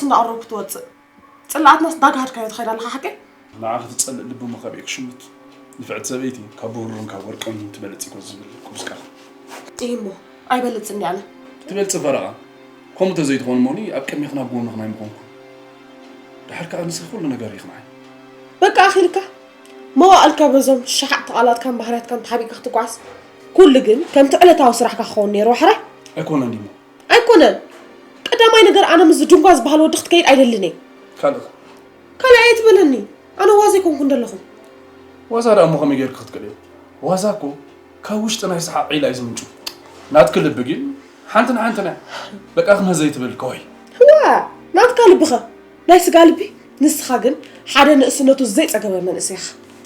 እናቐረብኩ ትወፅእ። ፅላኣትናስ እንዳጋሃድካዮ ትኸይድ ኣለኻ ሓቀይ? ንዓ ክትፀልእ ልቢ እሞ ካብ ክሽምት። ንፍዕቲ ሰበይቲ ካብ ብሩርን ካብ ወርቅን ትበልፅ እኮ ዝብል ኩብስካ። እሞ ኣይበልፅን እየ ኣነ። ትበልፂ ፈረቓ። ከምኡ ተዘይትኾን እሞኒ ኣብ ቅድሚኽን ኣብ ጎንኽን ኣይምኾንኩን። ድሓር ከኣ ንስኺ ኩሉ ነገር ኢኽናይ። በቃ ኣኺልካ። መዋእልካ በዞም ሸሓጥቲ ቃላትካን ባህርያትካን ተሓቢእካ ክትጓዓዝ። ኩሉ ግን ከምቲ ዕለታዊ ስራሕካ ክኸውን ነይርዎ ሕራይ። ኣይኮነን ድሞ። ኣይኮነን። ቀዳማይ ነገር ኣነ ምስዚ ድንጓ ዝበሃል ወዲ ክትከይድ ኣይደልን እየ። ካልእ? ካልእ ኣይትበለኒ። ኣነ ዋዛ ኣይኮንኩን ዘለኹ። ዋዛ ደኣ እሞ ከመይ ጌርክ ክትክእልዮ? ዋዛ እኮ ካብ ውሽጢ ናይ ሰሓቕ ዒላ እዩ ዝምንጩ። ናትኪ ልቢ ግን ሓንቲ ንሓንቲ ናይ በቃ ክመ ዘይትብል ከወይ። ዋ፣ ናትካ ልብኸ ናይ ስጋ ልቢ። ንስኻ ግን ሓደ ንእስነቱ ዘይጸገበ መንእሰይ ኢኻ።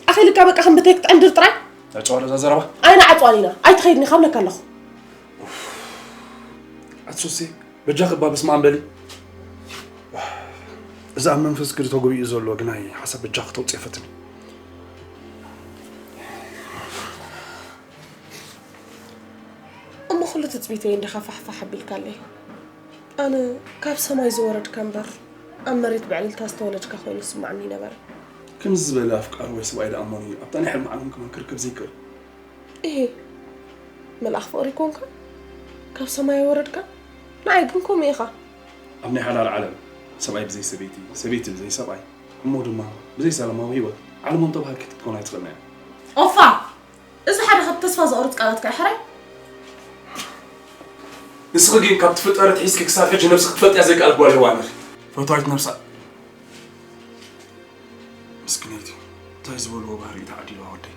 ኣኺልካ በቃ ከም ብተይ ክትዕንድር ጥራይ። ኣጨዋለዛ ዘረባ። ኣይንዓጽዋን ኢና። ኣይትኸይድን ኢኻ እብለካ ኣለኹ። ኣትሱሲ በጃኺ እባ በስመ ኣብ በሊ። እዚ ኣብ መንፈስ ግዲ ተጎቢኡ ዘሎ ግናይ ሓሳብ በጃኺ ተውፅኦ ፈትኒ። እሞ ኩሉ ትፅቢተይ እንዲኻ ፋሕፋሕ ኣቢልካለይ። ኣነ ካብ ሰማይ ዝወረድካ እምበር ኣብ መሬት ብዕልልታ ዝተወለድካ ኮይኑ ዝስማዓኒ ነበረ። ከምዚ ዝበለ ኣፍቃሪ ወይ ሰብኣይ ደኣ እሞኒ ኣብታ ናይ ሕልሚ ዓለም ከማን ክርከብ ዘይክእል። እሄ፣ መልኣኽ ፍቕሪ ኮንካ? ካብ ሰማይ ወረድካ? ንዓይ ግን ከምኡ ኢኻ። ኣብ ናይ ሓዳር ዓለም ሰብኣይ ብዘይ ሰበይቲ፣ ሰበይቲ ብዘይ ሰብኣይ፣ እሞ ድማ ብዘይ ሰላማዊ ህይወት ዓለሞም ተባሃልኪ ክትኮን ኣይትኽእልን እያ። ኦፋ! እዚ ሓደ ካብ ተስፋ ዘቑርጽ ቃላትካ እዩ፣ ሕራይ። ንስኺ ግን ካብ ትፍጠሪ ኣትሒዝኪ ክሳብ ሕጂ ነብሲ ክትፈልጥያ ዘይከኣልኪ ጓል ሄዋን ኢኺ። ፈታዊት ነብሳ። ምስኪነይቲ፣ እንታይ ዝበልዎ ባህሪ እዩ ተዓዲልዋ ወደይ።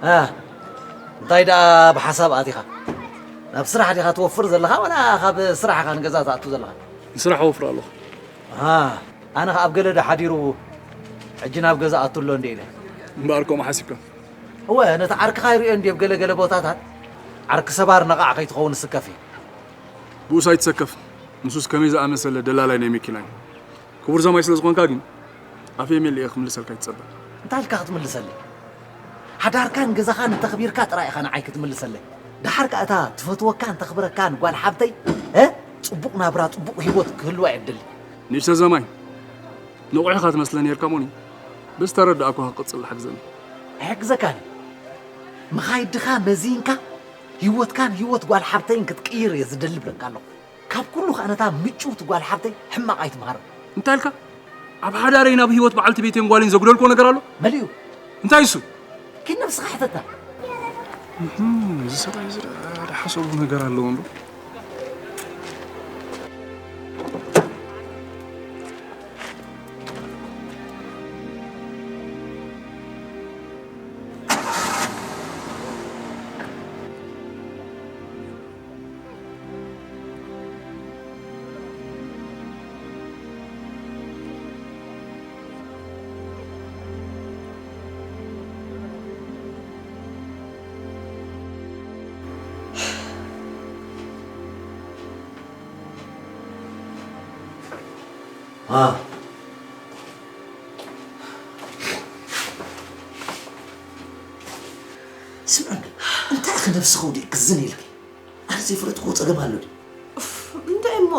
አ፣ እንታይ ደኣ ብሓሳብ ኣቲኻ? ናብ ስራሕ ዲኻ ትወፍር ዘለኻ፣ ወላ ካብ ስራሕ ኢኻ ንገዛ ትኣቱ ዘለኻ? ንስራሕ እወፍር ኣለኹ። አ፣ ኣነ ኸኣ ኣብ ገለ ዶ ሓዲሩ፣ ሕጂ ናብ ገዛ ኣቱ ኣሎ እንደ ኢለ። እምበኣር ከምኡ ሓሲብካ? እወ፣ ነቲ ዓርክኻ ይርእዮ እንድየ ኣብ ገለ ገለ ቦታታት። ዓርኪ ሰባር ነቓዕ ከይትኸውን ስከፍ እየ። ብኡስ ኣይትሰከፍ። ንሱስ ከመይ ዝኣመሰለ ደላላይ ናይ መኪና እዩ። ክቡር ዘማይ ስለ ዝኾንካ ግን፣ ኣፈይ መሊኤ ክምልሰልካ ይትጸበ። እንታይ ኢልካ ክትምልሰለይ? ሓዳርካን ገዛኻን እንተኽቢርካ ጥራይ ኢኻ ንዓይ ክትምልሰለይ። ደሓር ከኣ እታ ትፈትወካን ተኽብረካን ጓል ሓብተይ፣ እ? ጽቡቕ ናብራ፣ ጽቡቕ ህይወት ክህልዋ እየ እደሊ። ንእሽቶ ዘማይ፣ ንቑሕ ኢኻ ትመስለ ነይርካ እሞኒ፣ ብዝተረዳእኩኻ ክቕጽል ሓግዘኒ። ኣይሕግዘካን እየ። መኻይድኻ መዚንካ፣ ህይወትካን ህይወት ጓል ሓብተይን ክትቅይር እየ ዝደሊ እብለካ ኣለኹ። ካብ ኩሉ ከኣ ነታ ምጭውቲ ጓል ሓብተይ ሕማቕ ኣይትምሃር። እንታይ ኢልካ? ኣብ ሓዳረይ ናብ ህይወት በዓልቲ ቤተይን ጓለይን ዘጉደልክዎ ነገር ኣሎ? መሊኡ። እንታይ እሱ? ኪድ ነብስኻ ሕተታ። እህም፣ እዚ ሰብኣይ እዚ ደኣ ሓደ ሓሳቡ ነገር ኣለዎ እንዶ። አ። ስምዕን፣ እንታይ ኢኺ ነብስኺ ወዲእኪ ክዝን ኢልኪ? ኣነ ዘይፈለጥክዎ ጸገም ኣሎ ድዩ? ኡፍ፣ እንታይ እሞ?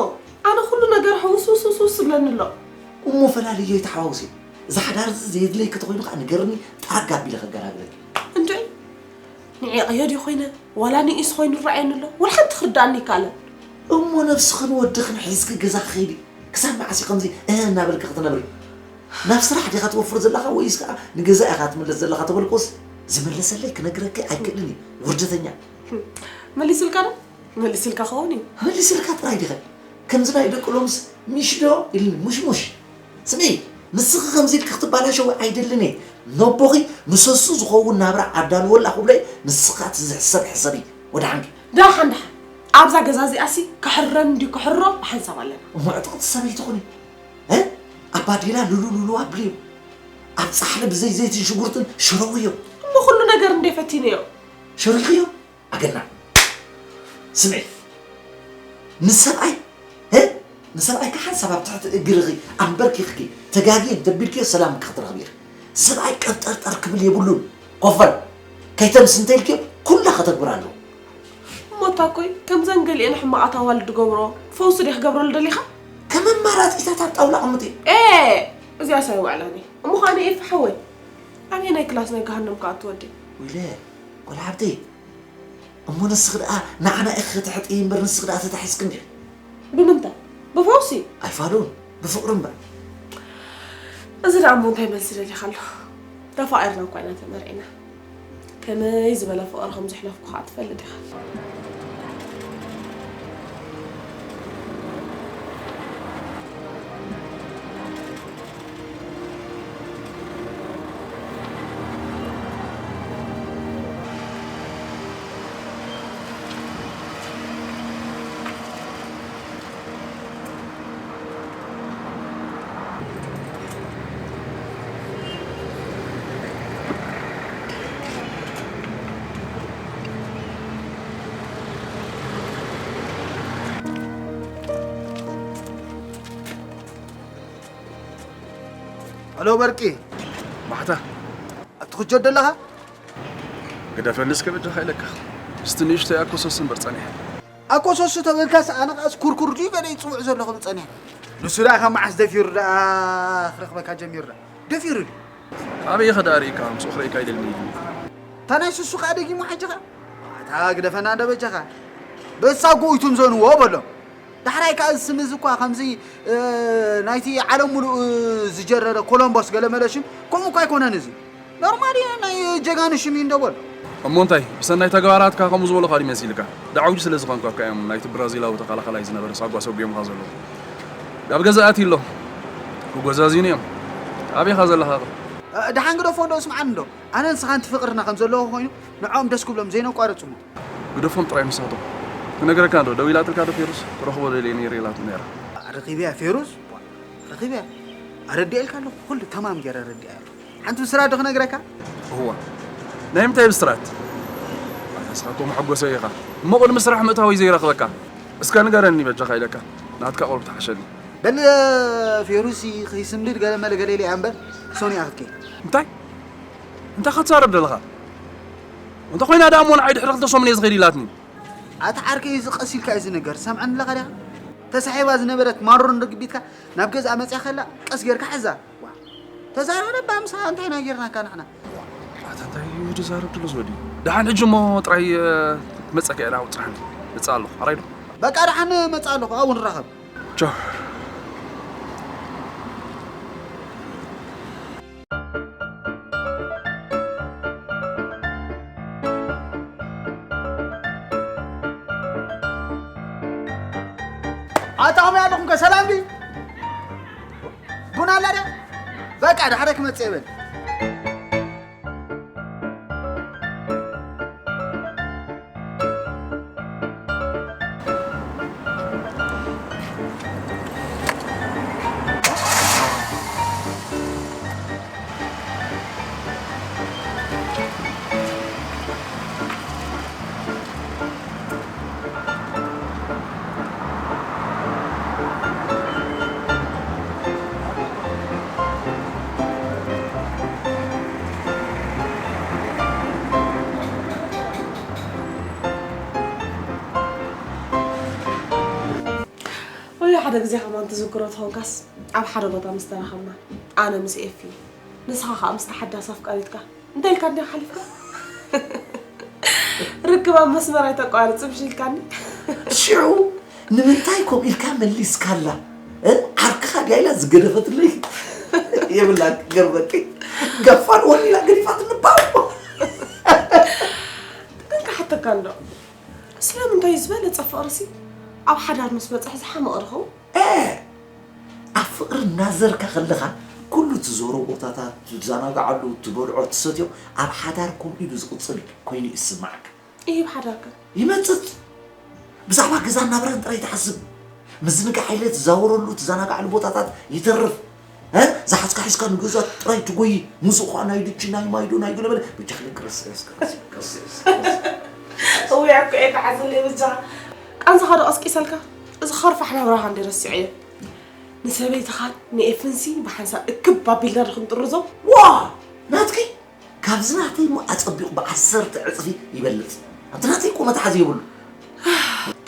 ኣነ ኩሉ ነገር ሕውስውስውስ ዝብለኒ ኣሎ። እሞ ፈላልዮ ኣይተሓዋውሲ። እዛ ሓዳር እዚ ዘየድለይኪ ተኾይኑ ከኣ ንገርኒ፣ ጠራግ ኣቢለ ከገላግለኪ። እንታይ? ንዒቐዮ ድዩ ኮይነ? ዋላ ንኢስ ኮይኑ ይረኣየኒ ኣሎ? ወላ ሓንቲ ክርድኣኒ ኣይከኣለን። እሞ ነብስኽን ወድኽን ሒዝኪ ገዛ ክኸይዲ? ክሳብ መዓስ እዩ ከምዚ እህ እናበልኪ ክትነብሪ? ናብ ስራሕ ዲኻ ትወፍር ዘለኻ ወይስ ከኣ ንገዛ ኢኻ ትምለስ ዘለኻ ተበልኩስ? ዝመለሰለይ ክነግረኪ ኣይክእልን እዩ። ውርደተኛ። መሊስልካ ዶ? መሊስልካ ኸውን እዩ። መሊስልካ ጥራይ ዲኸ? ከምዚ ናይ ደቂ ሎምስ ሚሽ ዶ ኢልኒ፣ ሙሽሙሽ። ስምዒ፣ ንስኺ ከምዚ ኢልኪ ክትባላሸዊ ኣይደልን እየ። ነቦኺ ንሰሱ ዝኸውን ናብራ ኣዳልወላ ክብሎ እየ፣ ንስኻ እቲ ዝሕሰብ ሕሰቢ። ወደሓንኪ። ደሓን ደሓን። ኣብዛ ገዛ እዚኣሲ ክሕረን እንድዩ ክሕሮ ብሓንሳብ ኣለና። እሞ ዕጥቕቲ ሰበይቲ ኩኒ። እ? ኣባዲላ ሉሉ ሉሉ ኣብልዮ። ኣብ ጻሕሊ ብዘይ ዘይትን ሽጉርትን ሽረውዮ። እሞ ኩሉ ነገር እንዴ ፈቲነዮ። ሸሪኽዮ? ኣገና ስምዒ ንሰብኣይ እ ንሰብኣይ ከሓንሳብ ኣብ ትሕቲ እግርኺ ኣንበርኪኽኪ ተጋግየ እንተቢልክዮ ሰላም ክትረኽቢ ኢኺ። ሰብኣይ ቀብጠርጠር ክብል የብሉን። ኮፈል ከይተምሲ እንተኢልክዮ ኩላ ከተግብር ኣለዎ። እሞ እታ እኮይ ከምዘን ገሊኤን ሕማቓት ኣዋልድ ትገብሮ ፈውሲ ድየ ክገብረሉ ደሊኻ? ከም ኣማራጺታት ኣብ ጣውላ ኣቐምጥዮ። ኤ እዚኣስ ኣይውዕላን እየ። እሞ ኸኣ ንኤፊ ሓወይ ኣበየናይ ክላስ ናይ ገሃነም ከኣ ትወዲ? ወይለ ጓል ሓብተይ እሞ ንስኺ ደኣ ንዓና ኢኺ ክትሕጥዪ እምበር ንስኺ ደኣ ተታሒዝኪ እንዲኺ። ብምንታይ? ብፈውሲ? ኣይፋሉን ብፍቕሪ እምበር። እዚ ደኣ እሞ እንታይ መልሲ ደሊኻ ኣሎ? ተፋቒርና እኳ ኢና ተመርዒና። ከመይ ዝበለ ፍቕሪ ከም ዘሕለፍኩ ኸኣ ትፈልጥ ኢኻ። ሄሎ በርቂ። ማሕታ። ኣቲ ክጀዶ ኣለኻ? ግደፈኒ እስከ በጃኻ ኢለካ። ምስቲ ንእሽተይ ኣኮሰስ እምበር ጸኒሐ። ኣኮሰስ ተበልካስ ኣነ ኸኣስ ኩርኩር ድዩ ገለ ይጽውዕ ዘሎ ክብል ጸኒሐ። ንሱ ደኣ ካብ መዓስ ደፊሩ ደኣ ክረኽበካ ጀሚሩ ደኣ? ደፊሩ ድዩ? ኣበይ ኢኻ ደኣ ርኢካ? ምስኡ ክርእየካ ኣይደልን ኢሉኒ። እታ ናይ ስሱ ከኣ ደጊሙ ሓጅኻ? ኣታ ግደፈና እንዶ በጃኻ። በሳ ጎይቱም ዘንዎ በሎም። ዳሕራይ ከኣ እዚ ስም እዚ እኳ ከምዚ ናይቲ ዓለም ሙሉእ ዝጀረረ ኮሎምቦስ ገለ መለ ሽም ከምኡ እኳ ኣይኮነን እዚ ኖርማል እዩ ናይ ጀጋኑ ሽም እዩ እንዶ በል። እሞ እንታይ ብሰናይ ተግባራትካ ከምኡ ዝበሉኻ ድዩ መሲልካ? ዳዕውዩ ስለ ዝኾንካ እኮ እዮም ናይቲ ብራዚላዊ ተኸላኸላይ ዝነበረ ሳጓ ሰጒሞኻ ዘለዉ። ኣብ ገዛ ኣትዩ ኣሎ። ክጎዛዝዩኒ እዮም። ኣበይ ኢኻ ዘለኻ ኢኻ? ደሓን ግደፎ እንዶ ስምዓኒ እንዶ ኣነን ንስኻን እቲ ፍቕርና ከም ዘለዎ ኮይኑ ንዕኦም ደስ ክብሎም ዘይነቋርጽ እሞ ግደፎም ጥራይ ንሳቶም። ክነግረካ እንዶ ደዊላትልካ ዶ ፌሩዝ? ክረኽቦ ደልየ ነይረ ኢላትኒ ነይራ። ረኺበያ ፌሩዝ? ረኺበያ። ኣረዲኤልካ ኣለኹ ኩሉ ተማም ገይረ ኣረዲኣያ ኣለኹ። ሓንቲ ብስራት ዶ ክነግረካ? እዋ። ናይ ምንታይ ብስራት? ኣታ ንስኻ እኮ መሐጎሰይ ኢኻ። እሞ ቅድሚ ስራሕ ምእታወይ ዘይረኽበካ? እስከ ንገረኒ በጃኻ ኢለካ። ናትካ ቁሩብ ትሓሸኒ። በል ፌሩዝ ከይስምድድ ገለ መለ ገለ ኢለ እያ እምበር ሶኒ እያ ክትከይድ። እንታይ? እንታይ ክትዛረብ ደለኻ? እንተ ኾይና ደኣ እሞ ንዓይ ድሕሪ ክልተ ሰሙን እየ ዝኸይድ ኢላትኒ። ኣታ ዓርከይ እዚ ቀስ ኢልካ እዩ ዝንገር ትሰምዓኒ ኣለኻ ዲኻ? ተሳሒባ ዝነበረት ማሮን ርግቢትካ ናብ ገዝኣ መጺኣ ከላ ቀስ ጌርካ ሕዛ። ዋ ተዛረብ እባ ምሳኻ እንታይ ኢና ጌርናካ ንሕና? ኣታ እንታይ እዩ ዝዛረብ ዘሎ እዚ ወዲ? ደሓን ሕጂ እሞ ጥራይ ክትመጸካ እየ ደኣ ውጽዓኒ መጽእ ኣለኹ። ኣራይ ዶ? በቃ ደሓን መጽእ ኣለኹ ኣብኡ ንራኸብ። ቻው። ኣታ ከመይ ኣለኹም ከ ሰላም ድዩ? ቡና ኣላ ድያ? በቃ ዳሕረ ክመጽእ ይብል። ወይ ሓደ ግዜ ከማን ትዝክሮ ተኾንካስ ኣብ ሓደ ቦታ ምስ ተራኸብና ኣነ ምስ ኤፊ ንስኻ ኸኣ ምስታ ሓዳስ ኣፍቃሪትካ እንታይ ኢልካ እንዲኻ ሓሊፍካ? ርክብ ኣብ መስመር ኣይተቋርጽ ምሽ ኢልካኒ። ሽዑ ንምንታይ ከምኡ ኢልካ መሊስካላ? እ? ዓርክኻ ድያ ኢላ ዝገደፈትለይ የብላን ክገርመኪ። ገፋን ወኒና ገዲፋትኒ ባው። ግን ክሓተካ እንዶ እሳ ስለምንታይ ዝበለጸ ፍቕርሲ ኣብ ሓዳር ምስ በጽሐ ዝሓመቐ ድኸውን? ኣብ ፍቕሪ እናዘርካ ከለኻ ኩሉ ትዞሮ ቦታታት፣ ትዘናግዓሉ፣ ትበልዖ፣ ትሰትዮ ኣብ ሓዳር ከምኡ ኢሉ ዝቕጽል ኮይኑ ይስምዓካ። ይህብ ሓዳር ከ? ይመጽእ። ብዛዕባ ገዛን ናብራን ጥራይ ትሓስብ። ምዝንጋዕ ኢለ ትዛወረሉ፣ ትዘናግዓሉ ቦታታት ይተርፍ። እ? ዝሓዝካ ሒዝካ ንገዛ ጥራይ ትጎይ። ሙዚእ ኳ ናይ ድቺ፣ ናይ ማይዶ፣ ናይ ገለመለ። ብጃ ክልክ ረስ፣ ረስ፣ ረስ፣ ረስ፣ ረስ። እውይ ኣኮ እየ ተዓዘለይ በጃኻ። ቃንዛኻ ዶ ቀስቂሰልካ? እዚ ኸርፋሕ ናብራኻ እንደ ረሲዐዮ። ንሰበይትኻን ንኤፍንሲ ብሓንሳብ እክብ ኣቢልና ዶ ክንጥርዞ? ዋ! ናትኪ ካብዚ ናተይ እሞ ኣጸቢቑ ብዓሰርተ ዕጽፊ ይበልጽ። ኣብቲ ናተይ እኮ መትሓዚ የብሉ።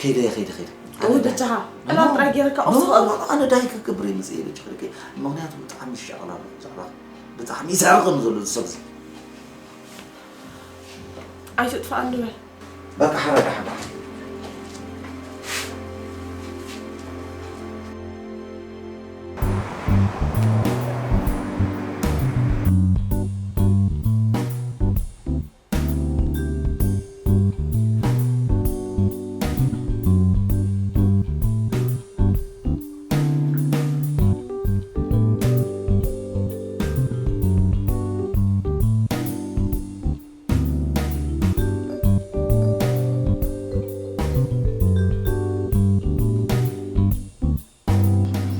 ከይደ እየ፣ ከይደ፣ ከይደ። ኣነ እውይ ዳይ- በጃኻ፣ ኖ፣ ዕላል ጥራይ ገይርካ ኖ፣ ኦፍ ኖ፣ ኖ፣ ኣነ ዳይ ክገብር እየ መጽእ ኢለ ችኽልከ። ምኽንያቱ ብጣዕሚ ይሻቕል ኣሎ ብዛዕባ፣ ብጣዕሚ ይስሕቕ ከም ዘሎ እዚ ሰብ እዚ። ኣይትጥፋእ እንበል። በቃ ሓረጋ ሓባ።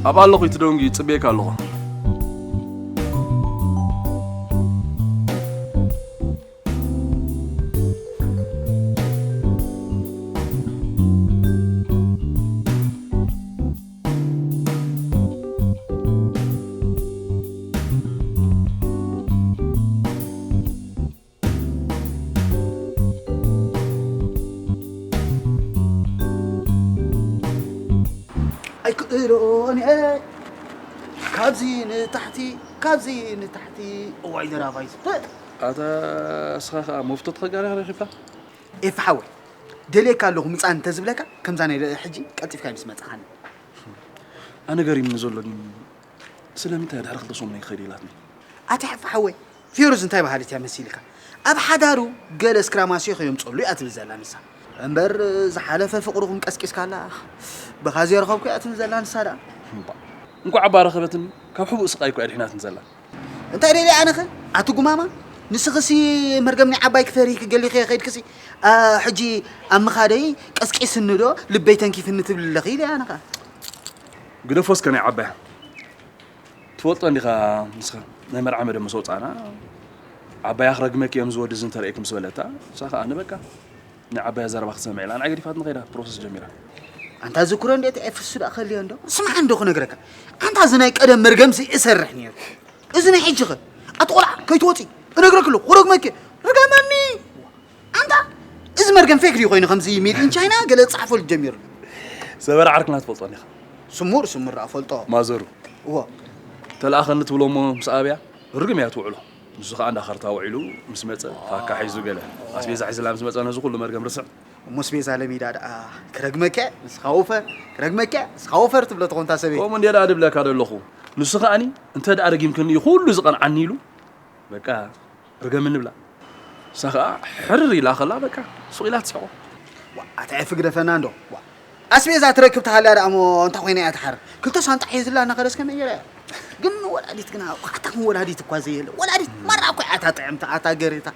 ኣብ ኣለኹ፣ እቲ ደንጉ ይጽበየካ ኣለኹ። ኣይክእሎን እየ። ካብዚ ንታሕቲ፣ ካብዚ ንታሕቲ። እዋይ ደራፋይስ። ኣታ እስኻ ኸኣ መፍቶ ተኸጋሪ ረኺብካ? ኤፍ ሓወይ፣ ደልየካ ኣለኹ ምጻን እንተዝብለካ፣ ከምዛ ናይ ሎሚ ሕጂ ቀልጢፍካ ምስ መጻኻኒ። ኣነ ገሪምኒ ዘሎ ግን ስለምንታይ ድሕሪ ክልተ ሰሙን ኣይክኸይድ ኢላትኒ? ኣታ ኤፍ ሓወይ፣ ፌሩዝ እንታይ በሃሊት እያ መሲልካ? ኣብ ሓዳሩ ገለ እስክራማስዮ ከየምጽኣሉ እያ ትብል ዘላ ንሳ። እምበር ዝሓለፈ ፍቕርኹም ቀስቂስካላ፣ ብኻ ዘይረኸብኩ እያ ትብል ዘላ ንሳ ደኣ። እምባ፣ እንኳዕ እባ ረኸበትኒ፣ ካብ ሕቡእ ስቓይ እኮ እያ ድሒናትኒ ዘላ። እንታይ ደልያ ኣነኸ? ኣቲ ጉማማ፣ ንስኽሲ መርገም ናይ ዓባይ ክፈርሂ ክገሊኸ ከይድክሲ፣ ኣ፣ ሕጂ ኣብ ምኻደይ ቀስቂስኒ ዶ ልበይ ተንኪፍኒ ትብሊ ኣለኺ ኢለ ኣነኸ። ግደፎ እስከ ናይ ዓባያ። ትፈልጦ እንዲኻ ንስኻ ናይ መርዓ መደብ ምስ ወጻእና ዓባያ ክረግመኪ እዮም ዝወዲ እዚ እንተርእየኪ ምስ በለታ ንሳ ከኣ ንበቃ ናይ ዓባያ ዘረባ ክትሰምዕ ኢላ ንዓይ ገዲፋትኒ ከይዳ ፕሮሰስ ጀሚራ። ኣንታ ዝክሮ እንዴት ኤፍሱ ደኣ ከልዮ እንዶ ስምዓ እንዶ ክነግረካ ኣንታ እዚ ናይ ቀደም መርገምሲ እሰርሕ ነይሩ እዚ ናይ ሕጂ ኸ ኣቲ ቆልዓ ከይትወጺ እነግረክ ኣለኹ ክረግመኪ ርገመኒ ኣንታ እዚ መርገም ፌክ ድዩ ኮይኑ ከምዚ ሜድ ኢን ቻይና ገለ ጻሕፈሉ ጀሚሩ። ሰበራ ዓርክና ትፈልጦ እንዲኻ። ስሙር ስሙር ኣ ፈልጦ። ማዘሩ። እዎ። ተለኣኸኒ ትብሎ እሞ ምስ ኣብያ ርግም እያ ትውዕሎ። ንሱ ኸኣ እንዳ ኸርታ ውዒሉ ምስ መጸ ፋካ ሒዙ ገለ ኣስቤዛ ሒዝላ ምስ መጸ ነዚ ኩሉ መርገም ርስዕ። እሞ ኣስቤዛ ለሚዳ ደኣ ክረግመከ ንስኻ ወፈር ክረግመከ ንስኻ ወፈር ትብሎ ተኾንታ ሰበይ። ከምኡ እንዴ ደኣ ድብለካ ደለኹ። ንሱ ኸኣኒ እንተ ደኣ ረጊምክኒ እዩ ኩሉ ዝቐንዓኒ ኢሉ በቃ ርገምኒ ብላ። ንሳ ኸኣ ሕርር ኢላ ከላ በቃ ሱቕ ኢላ ትስሕቖ። ዋእ ኣታ ኤፊ ግደፈና እንዶ ዋእ ኣስቤዛ ትረክብ ተሃልያ ደኣ እሞ እንታይ ኮይና እያ ትሓርር ክልተ ሳንጣ ሒዝላ እናኸደስ ከመይ ገይራ እያ ግን ወላዲት ግና ኣታ ወላዲት እኳ ዘየለ ወላዲት ማራ እኳ እያ ኣታ ጥዕምቲ ኣታ ገሬታ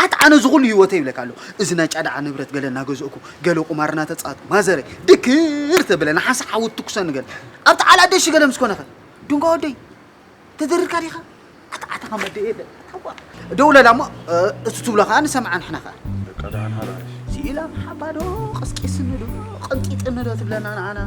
ኣታ ኣነ እዚ ኩሉ ህይወተይ ይብለካ ኣለኹ እዚ ናይ ጫ ደኣ ንብረት ገለ እናገዘእኩ ገለ ቁማር እናተጻወትኩ ማዘረይ ድክር ተብለ ንሓንሳእ ሓዊ ትኩሰኒ ገለ ኣብቲ ዓላ ደሽ ገለ ምስ ኮነኸ ድንጓ ወደይ ተደሪርካ ዲኻ? ኣታ ኣታ ከም ኣደ የለ። ደውለላ እሞ እቲ ትብሎ ከዓ ንሰምዓ ንሕና ከዓ። በቃ ደሓን ሓራይ። ስኢላ ሓባ ዶ ቀስቂስኒ ዶ ቀንጢጥኒ ዶ ትብለና ንዓና።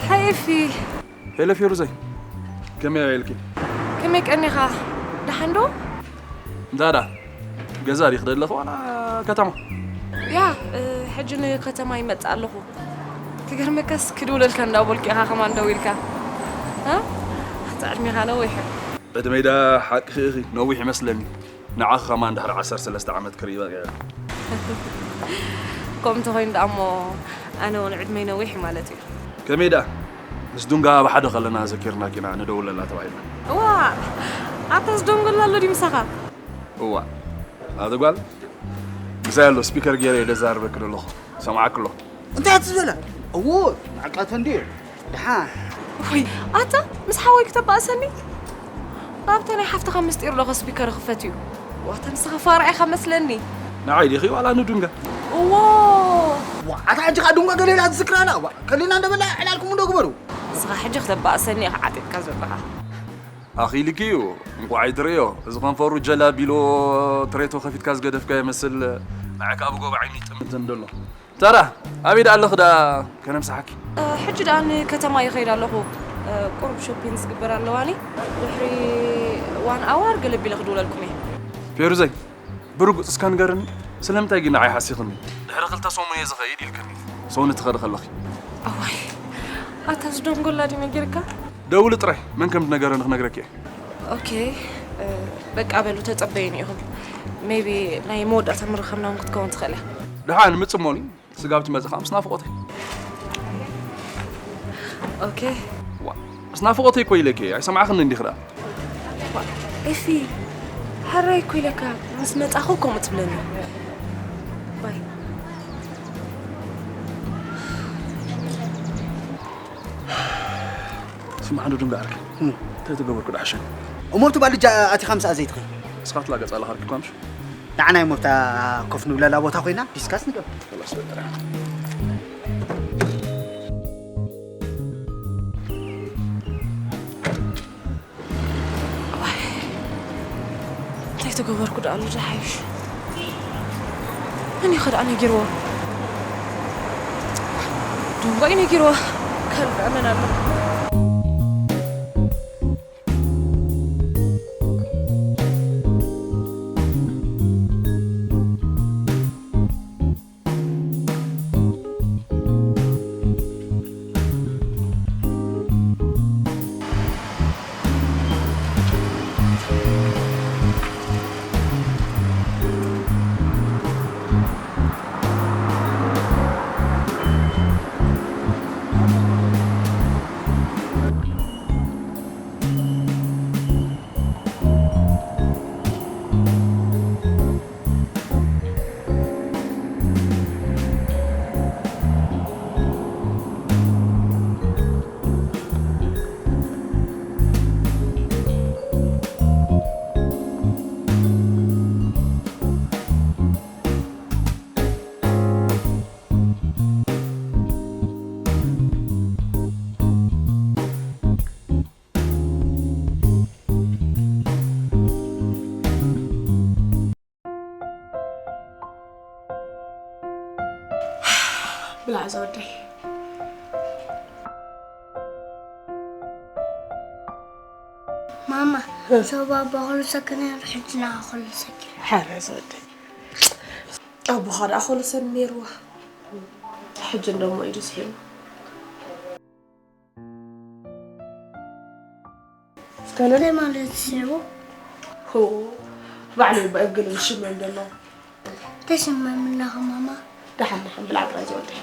ሓይፊ ሄሎ ፌሩዘይ፣ ከመይ ኢልኪ? ከመይ ቀኒኻ? ደሓን ዶ? እንዳ ዳ ገዛ ዲኺ ደለኺ ዋላ ከተማ? ያ፣ ሕጂ ንከተማ ይመጽእ ኣለኹ። ክገርመካስ ክድውለልካ እንዳበልኩ ኢኻ ከማን ደዊልካ። እ? ኣቲ ዕድሜኻ ነዊሕ እዩ። ዕድመይ ዳ ሓቅኺ ኢኺ፣ ነዊሕ ይመስለኒ። ንዓኺ ከማን ድሕሪ ዓሰርተ ሰለስተ ዓመት ክርኢ በቒዐ። ከምኡ እንተኾይኑ ደኣ እሞ ኣነ እውን ዕድመይ ነዊሕ እዩ ማለት እዩ። ከመይ ደኣ? ምስ ዱንጋ ኣብ ሓደ ከለና ዘኪርናኪ ኢና ንደውለላ ተባሂልና። እዋ፣ ኣታ ዝደንጎላ ኣሎ ድዩ ምሳኻ? እዋ፣ ኣቲ ጓል፣ ምሳይ ኣሎ፣ ስፒከር ገይረ እየ ደዛርበኪ ዘለኹ። ሰማዓኪ ኣለኹ። እንታይ እያ ትዘላ? እዎ፣ ማዕቃተ እንድዩ። ደሓን። ወይ፣ ኣታ ምስ ሓወይ ክተባእሰኒ? ኣብታ ናይ ሓፍትኻ ምስጢር ዶ ከ ስፒከር ክፈት እዩ? ዋታ ንስኻ ፋራ ኢኻ መስለኒ። ንዓይ ዲኺ ዋላ ንዱንጋ? እዎ። ዋ፣ ኣታ ሕጂ ኸኣ ዱንጋ ገለ ኢላ ትዝክራና። ዋ፣ ከሊና እንደበላ ዕላልኩም እንዶ ግበሩ። ንስኻ ሕጂ ክተባእሰኒ ኢኻ ዓጢጥካ ዘለኻ። ኣኺልኪ እዩ፣ እንቋዕ ኣይትርእዮ። እዚ ከንፈሩ ጀል ኣቢልዎ ትሬቶ ከፊትካ ዝገደፍካ ይመስል። ንዓይ ከኣ ብጎቦ ዓይኒ ይጥምት እንደሎ። ታራ፣ ኣበይ ደኣ ኣለኺ ደኣ ከነምስሓኪ? እ፣ ሕጂ ደኣ ንከተማ ይኸይድ ኣለኹ። እ፣ ቁሩብ ሾፒንግ ዝግበር ኣለዋኒ። ድሕሪ ዋን ኣዋር ገለ ቢለ ክድውለልኩም እየ። ፌሩዘይ፣ ብርጉጽ እስከ ንገርኒ፣ ስለምንታይ ግን ንዓይ ሓሲኽኒ? ድሕሪ ክልተ ሰሙን እየ ዝኸይድ ኢልክኒ። ሰውኒ ትኸዲ ከለኺ። ኣዋይ፣ ኣታ ዝደንጎላ ድዩ ነጊርካ? ደውሊ ጥራይ፣ መን ከም ዝነገረኒ ክነግረኪ እየ። ኦኬ፣ እ፣ በቃ በሉ ተጸበዩኒ ኢኹም። ሜቢ ናይ መወዳእታ ምርኻብና እውን ክትከውን ትኽእል እያ። ደሓን ምጽሞኒ፣ ስጋብ ትመጽእ ከኣ ምስ ናፍቖተይ። ኦኬ። ዋ፣ ምስ ናፍቖተይ እኮ ኢለኪ፣ ኣይሰማዕኽንን ዲኺ ደኣ? ዋ፣ ኤፊ፣ ሕራይ እኮ ኢለካ፣ ምስ መጻኹ ከምኡ ትብለኒ። ባይ። ስማዕ፣ ንዱንጋ ዓርከይ። እም። እንታይ ተገበርኩ ደሓሸኒ? እሞ ኣብቲ ባልጃ ኣቲኻ ምስኣ ዘይትኸይድ? ንስኻ ትላገጻ ኣለኻ፣ ኣርኪብካ ምሽ? ንዓና እሞ ኣብታ ኮፍ ንብለላ ቦታ ኮይና ዲስካስ ንገብር። ከላስ በቃ። እንታይ ተገበርኩ ደኣ ኣሎ ዝሓይሽ? መን እዩ ከ ደኣ ነጊርዎ? ዱንጋ እዩ ነጊርዎ። ካልእ መን ኣሎ? ብላዕ ዝወደይ። ማማ፣ እ። ሰው ባባ ኹሉ ሰክነ፣ ሕጂ ንዓ ኹሉ ሰኪ። ሓረ ዝወደይ። ኣቦኻ ደኣ ኹሉ ሰብ ነይርዋ። ሕጂ እንደሞ ኢዱ ስሒቡ። እስከ ነለ ማለት ሽሙ? ሆ፣ ባዕሉ ይበ-፣ እግል ሽመም ደሎ። ተሽመም እናኸ ማማ? ደሓን፣ ደሓን፣ ብላዕ ጥራይ ዝወደይ።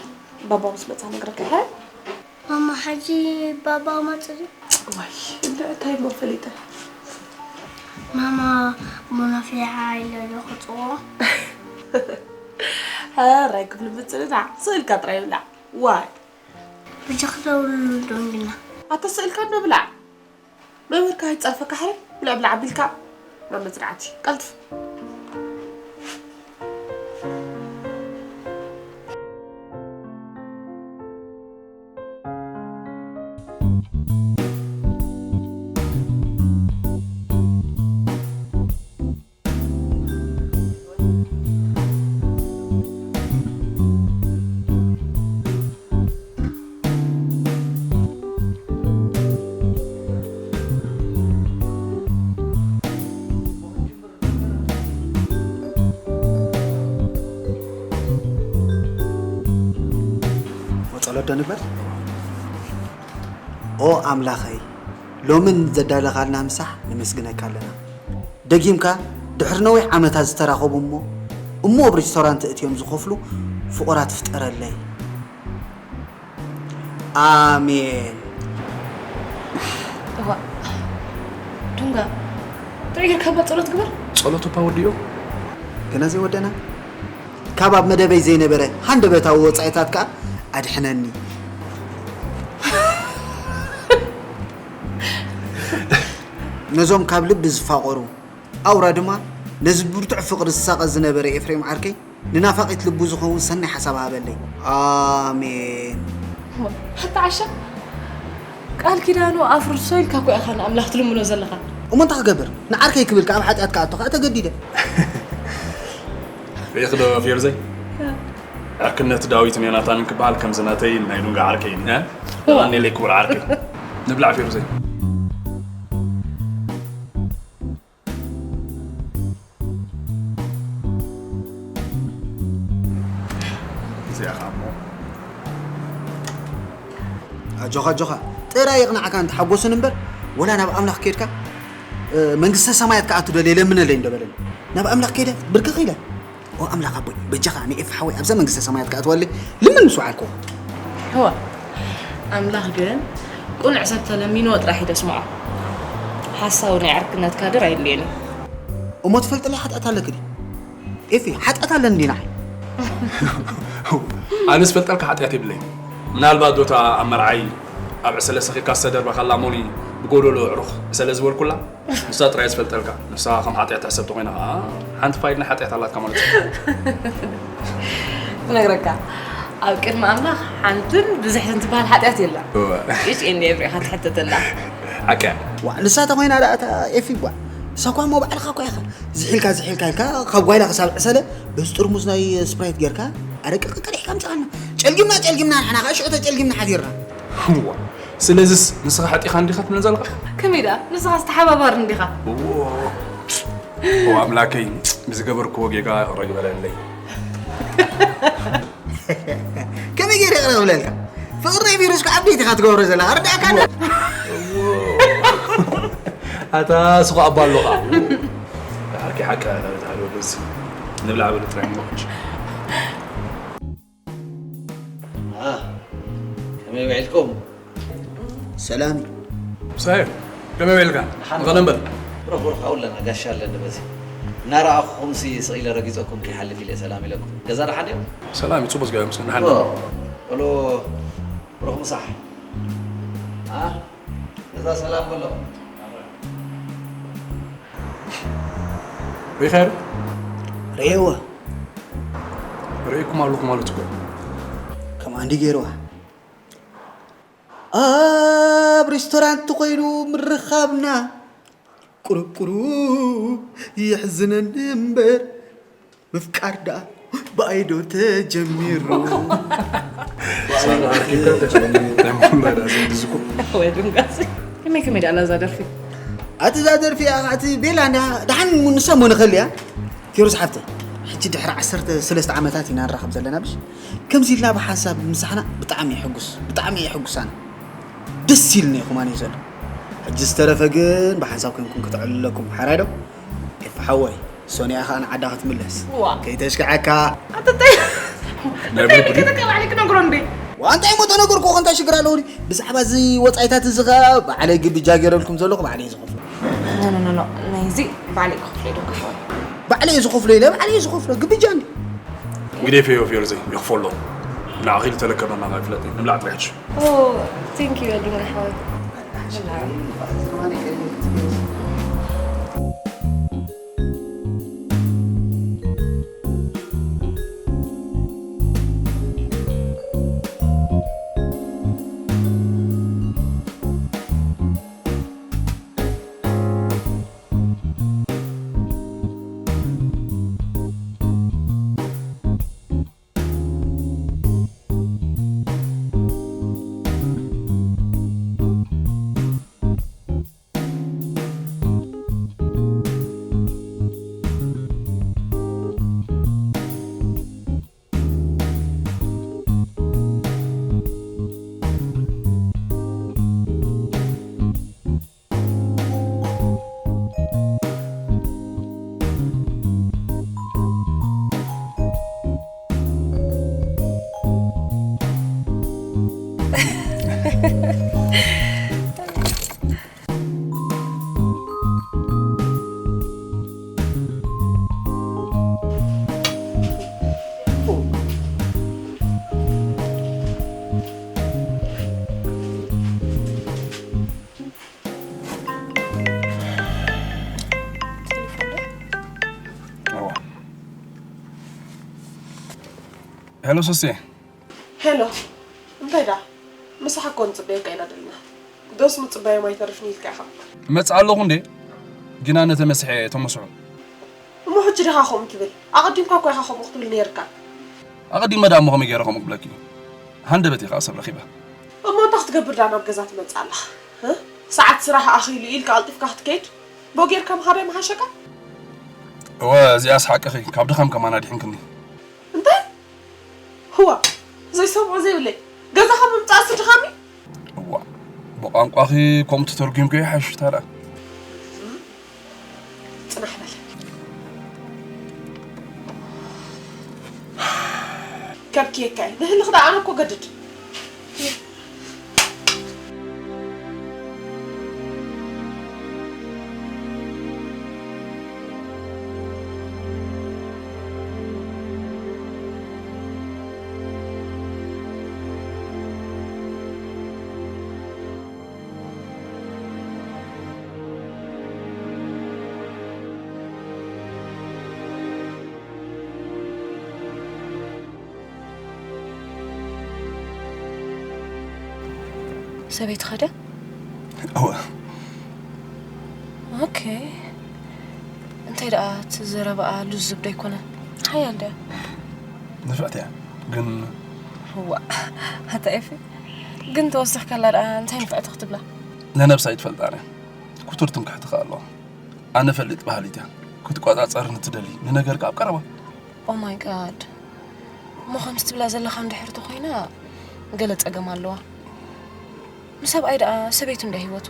ባባ ምስ መጻ ነግረካ፣ ሀ? ማማ፣ ሕጂ ባባ መጽእ ድዩ? ዋይ፣ እንደ እንታይ እሞ ፈሊጠ? ማማ፣ ቡና ፊዓ ኢለ ዶ ክጽዎ? ሕራይ ክፍሊ ምጽንና፣ ስእልካ ጥራይ ብላዕ። ዋይ። ብጃ ክደውልሉ ዶ እንድና? ኣታ ስእልካ እንዶ ብላዕ። መምህርካ ይጸርፈካ ሕራይ፣ ብልዕ ብልዕ ኣቢልካ ናብ መጽናዕቲ። ቀልጥፍ። ወጸሎት ዶ ንግበር? ኦ ኣምላኸይ፣ ሎምን ዘዳለኻልና ምሳሕ ነመስግነካ ኣለና። ደጊምካ ድሕሪ ነዊሕ ዓመታት ዝተራኸቡ እሞ እሞ ኣብ ሬስቶራንት እትዮም ዝኸፍሉ ፍቑራት ፍጠረለይ። ኣሜን። እዋ ዱንጋ ጥዑይ ጌርካ እባ ጸሎት ግበር። ጸሎት እኳ ወዲኦ ገና ዘይወደና ካብ ኣብ መደበይ ዘይነበረ ሃንደበታዊ ወጻኢታት ከኣ ኣድሕነኒ። ነዞም ካብ ልቢ ዝፋቐሩ ኣውራ ድማ ነዚ ብርቱዕ ፍቕሪ ዝሳቐ ዝነበረ ኤፍሬም ዓርከይ ንናፋቒት ልቡ ዝኸውን ሰናይ ሓሳብ ሃበለይ። ኣሜን። ኣታ ዓሻ ቃል ኪዳኑ ኣፍርሶ ኢልካ እኮ ኢኻ ንኣምላኽ ትልምኖ ዘለኻ። እሞ እንታይ ክገብር ንዓርከይ ክብል ካብ ሓጢኣት ክኣቱ ከዓ ተገዲደ። ርኢኽ ዶ ፌርዘይ? ዕርክነት ዳዊትን ዮናታንን ክበሃል ከምዚ ናተይን ናይ ዱንጋ ዓርከይን እ? የቐንየለይ ክቡር ዓርከይ። ንብላዕ ፌርዘይ። እዚኣ ኸኣ እሞ ኣጆኻ ኣጆኻ ጥራይ የቕንዓካ እንተሓጎስን እምበር ወላ ናብ ኣምላኽ ከድካ መንግስተ ሰማያት ክኣቱ ደልየ ለምነለይ እንዶ በለኒ ናብ ኣምላኽ ከደ ብርክኽ ኢለ ኦ ኣምላኽ ኣቦይ በጃኻ ንኤፍ ሓወይ ኣብዛ መንግስተ ሰማያት ክኣትወለይ ልምን ምስ ወዓልክዎ እዋ ኣምላኽ ግን ቁኑዕ ሰብ ተለሚንዎ ጥራሕ እዩ ደስምዖ ሓሳዊ ናይ ዕርክነት ካድር ኣየድልየን እዩ እሞ ትፈልጥለይ ሓጢኣት ኣለኪ ድዩ ኤፊ ሓጢኣት ኣለኒ ድዩ ንዓይ ኣነ ዝፈልጠልካ ሓጢኣት የብለይን ምናልባት ዶታ ኣብ መርዓይ ኣብ ዕሰለ ሰኺርካ ዝተደርበካላ ሞኒ ብጎደሎ ዕሩኽ ዕሰለ ዝበልኩላ ንሳ ጥራይ ዝፈልጠልካ ንሳ ከም ሓጢኣት ትሕሰብ ተኾይና ኸዓ ሓንቲ ፋይል ናይ ሓጢኣት ኣላትካ ማለት እዩ ክነግረካ ኣብ ቅድሚ ኣምላኽ ሓንትን ብዝሕትን ትበሃል ሓጢኣት የላ እወ። ኢሽ ኤንድ ኤቭሪ ኢኻ ትሕተተላ ሓቂ እያ። ዋዕ ንሳ ተኾይና ደኣ እታ ኤፊ ጓዕ ንሳ እኳ እሞ ባዕልኻ እኳ ኢኻ ዝሒልካ ዝሒልካ ኢልካ ካብ ጓይላ ክሳብ ዕሰለ በዚ ጥርሙዝ ናይ ስፕራይት ጌርካ ኣረቂ ቀቂዲሕካ ኣምፅኣልና ጨልጊምና ጨልጊምና ንሕና ከዓ ሽዑ ተጨልጊምና ሓዲርና እዋ ስለዝስ ንስኻ ሓጢኻ እንዲኻ ትብለን ዘለኻ ከመይ ደኣ ንስኻስ ተሓባባሪ እንዲኻ እዎ ኦ ኣምላከይ ብዝገበርክዎ ጌጋ ይቕረ ግበረለይ ከመይ ገይረ ይቕረ ክብለልካ ፍቕሪ ናይ ቪሩስ ከዓ ዓበይቲ ኢኻ ትገብሮ ዘለኻ ርዳእካ ኣሎ ኣታ ስኹ ኣባ ኣለኻ ሓቂ ሓቂ ኣላ ዝሓደ ወደዚ ንብላዕ በሉ ጥራይ ንመኽሽ ከመይ ውዒልኩም? ሰላም እዩ። ምሳይ ከመይ ውዒልካ? ንቐደም በል። ብሩኽ ብሩኽ ኣለና ጋሻ ኣለኒ በዚ እናረኣኹኹምሲ ስቕ ኢለ ረጊፀኩም ከይሓልፍ ኢለ ሰላም ኢለኩም። ገዛ ደሓን ድዮም? ሰላም እዩ፣ ፅቡቅ እግዚኣብሔር ይመስገን፣ ደሓን ኢና። ኦ፣ በሉ ብሩኽ ምሳሕ። አ? ገዛ ሰላም በሎ። ሪኢኻዮ ዶ? ርእየዋ። ርእየኩም ኣለኹ ማለት እኮ እዩ። ከምኣ እንዲ ገይርዋ። ኣብ ሬስቶራንት ኮይኑ ምርኻብና ቁሩብ ቁሩብ የሕዝነኒ እምበር ምፍቃር ደኣ ብኣይ ዶ ተጀሚሩ ወይ ድንጋሲ ከመይ ከመይ ደኣ ኣላ እዛ ደርፊ ኣቲ እዛ ደርፊ እያ እቲ ቤላ እንዳ ደሓን ንሳ እሞ ንኸልያ ፊሩዝ ሓፍተይ ሕጂ ድሕሪ ዓሰርተ ሰለስተ ዓመታት ኢና ንራኸብ ዘለና ብሽ ከምዚ ኢልና ብሓንሳብ ምሳሕና ብጣዕሚ የሕጉስ ብጣዕሚ የሕጉሳና ደስ ኢልኒ ኩማን እዩ ዘሎ ሕጂ ዝተረፈ ግን ብሓንሳብ ኮንኩም ከተዕልለኩም ሓራይ ዶ ኤፍ ሓወይ ሶንያ ኸኣ ንዓዳ ክትምለስ ዋ። ከይተሽክዐካ ኣተታይ ናይ ብርብሪ? ከተካ ባዕለይ ክነግሮ እንዴ ዋንታ እሞ ተነገርኩ እንታይ ሽግር ኣለዎ ብዛዕባ እዚ ወፃኢታት እዚ ኸ ባዕለይ ግብጃ ገይረልኩም ዘለኹ ባዕለይ ዝኸፍሎ ኖ ኖ ኖ ናይዚ ባዕለይ ክኸፍሎ ዶ ክኸውን ባዕለይ ዝኸፍሎ ኢለ ባዕለይ ዝኸፍሎ ግብጃ እንዲ ግዴፈዮ ፌርዘይ ይኽፈሎ ንዓኺ ዝተለከበና ናይ ፍለጥ ንብላዕ ጥሪሕሽ ቴንክ ዩ ኣዱኛ ሓወይ ሄሎ ሶሴ። ሄሎ፣ እንታይ ደኣ? ምሳሕ እኮ ንጽበየካ ኢና ደልና። ዶስ ምጽባዮም ኣይተርፍን ኢልካ ኢኻ። እመጽእ ኣለኹ እንዴ? ግና ነተ መስሐ ተመስሑ። እሞ ሕጂ ዲኻ ከምኡ ትብል? ኣቐዲምካ እኮ ኢኻ ከምኡ ክትብል ነይርካ። ኣቐዲመ ደኣ እሞ ከመይ ገይረ ከምኡ ክብለኪ? ሃንደበት ኢኻ ሰብ ረኺበ። እሞ እንታይ ክትገብር ደኣ ናብ ገዛ ትመጽእ ኣለኻ? እ? ሰዓት ስራሕ ኣኺሉ ኢልካ ቀልጢፍካ ክትከይድ? ቦ ጌርካ ምኻድ ኣይምሓሸካ? እወ፣ እዚኣስ ሓቅኺ፣ ካብ ድኻም ከማን ኣድሒንክኒ። እንታይ? ህዋ፣ ዘይሰምዖ ዘይብለይ። ገዛኻ ምምጻእሲ ድኻም እዩ? እዋ፣ ብቋንቋኺ ከምኡ ተተርጒምክዮ ይሓይሽ ታዲያ። ጽናሕ በል። ከብክየካ እየ። ንህልኽ ደኣ ኣነ እኮ ገድድ። ሰበይትኻ ድያ? እወ። ኦኬ። እንታይ ደኣ እቲ ዘረባኣ ልዙብ ዶ ኣይኮነን? ሓያል ድያ? ንፍዕቲ እያ፣ ግን ዋእ፣ ኣታ ኤፊ፣ ግን ተወሲኽካላ ደኣ እንታይ ንፍዕቲ ክትብላ? ንነብሳ ኣይትፈልጣን እያ። ክቱር ትምክሕቲ ከኣ ኣለዋ። ኣነ ፈልጥ በሃሊት እያ። ክትቆጻጸርኒ ትደሊ፣ ንነገር ከኣ ኣብ ቀረባ። ኦ ማይ ጋድ። እሞ ከምዚ ትብላ ዘለኻ እንድሕር ተኾይና፣ ገለ ጸገም ኣለዋ። ንሰብኣይ ደኣ ሰበይቱ እንዳ ህይወቱ።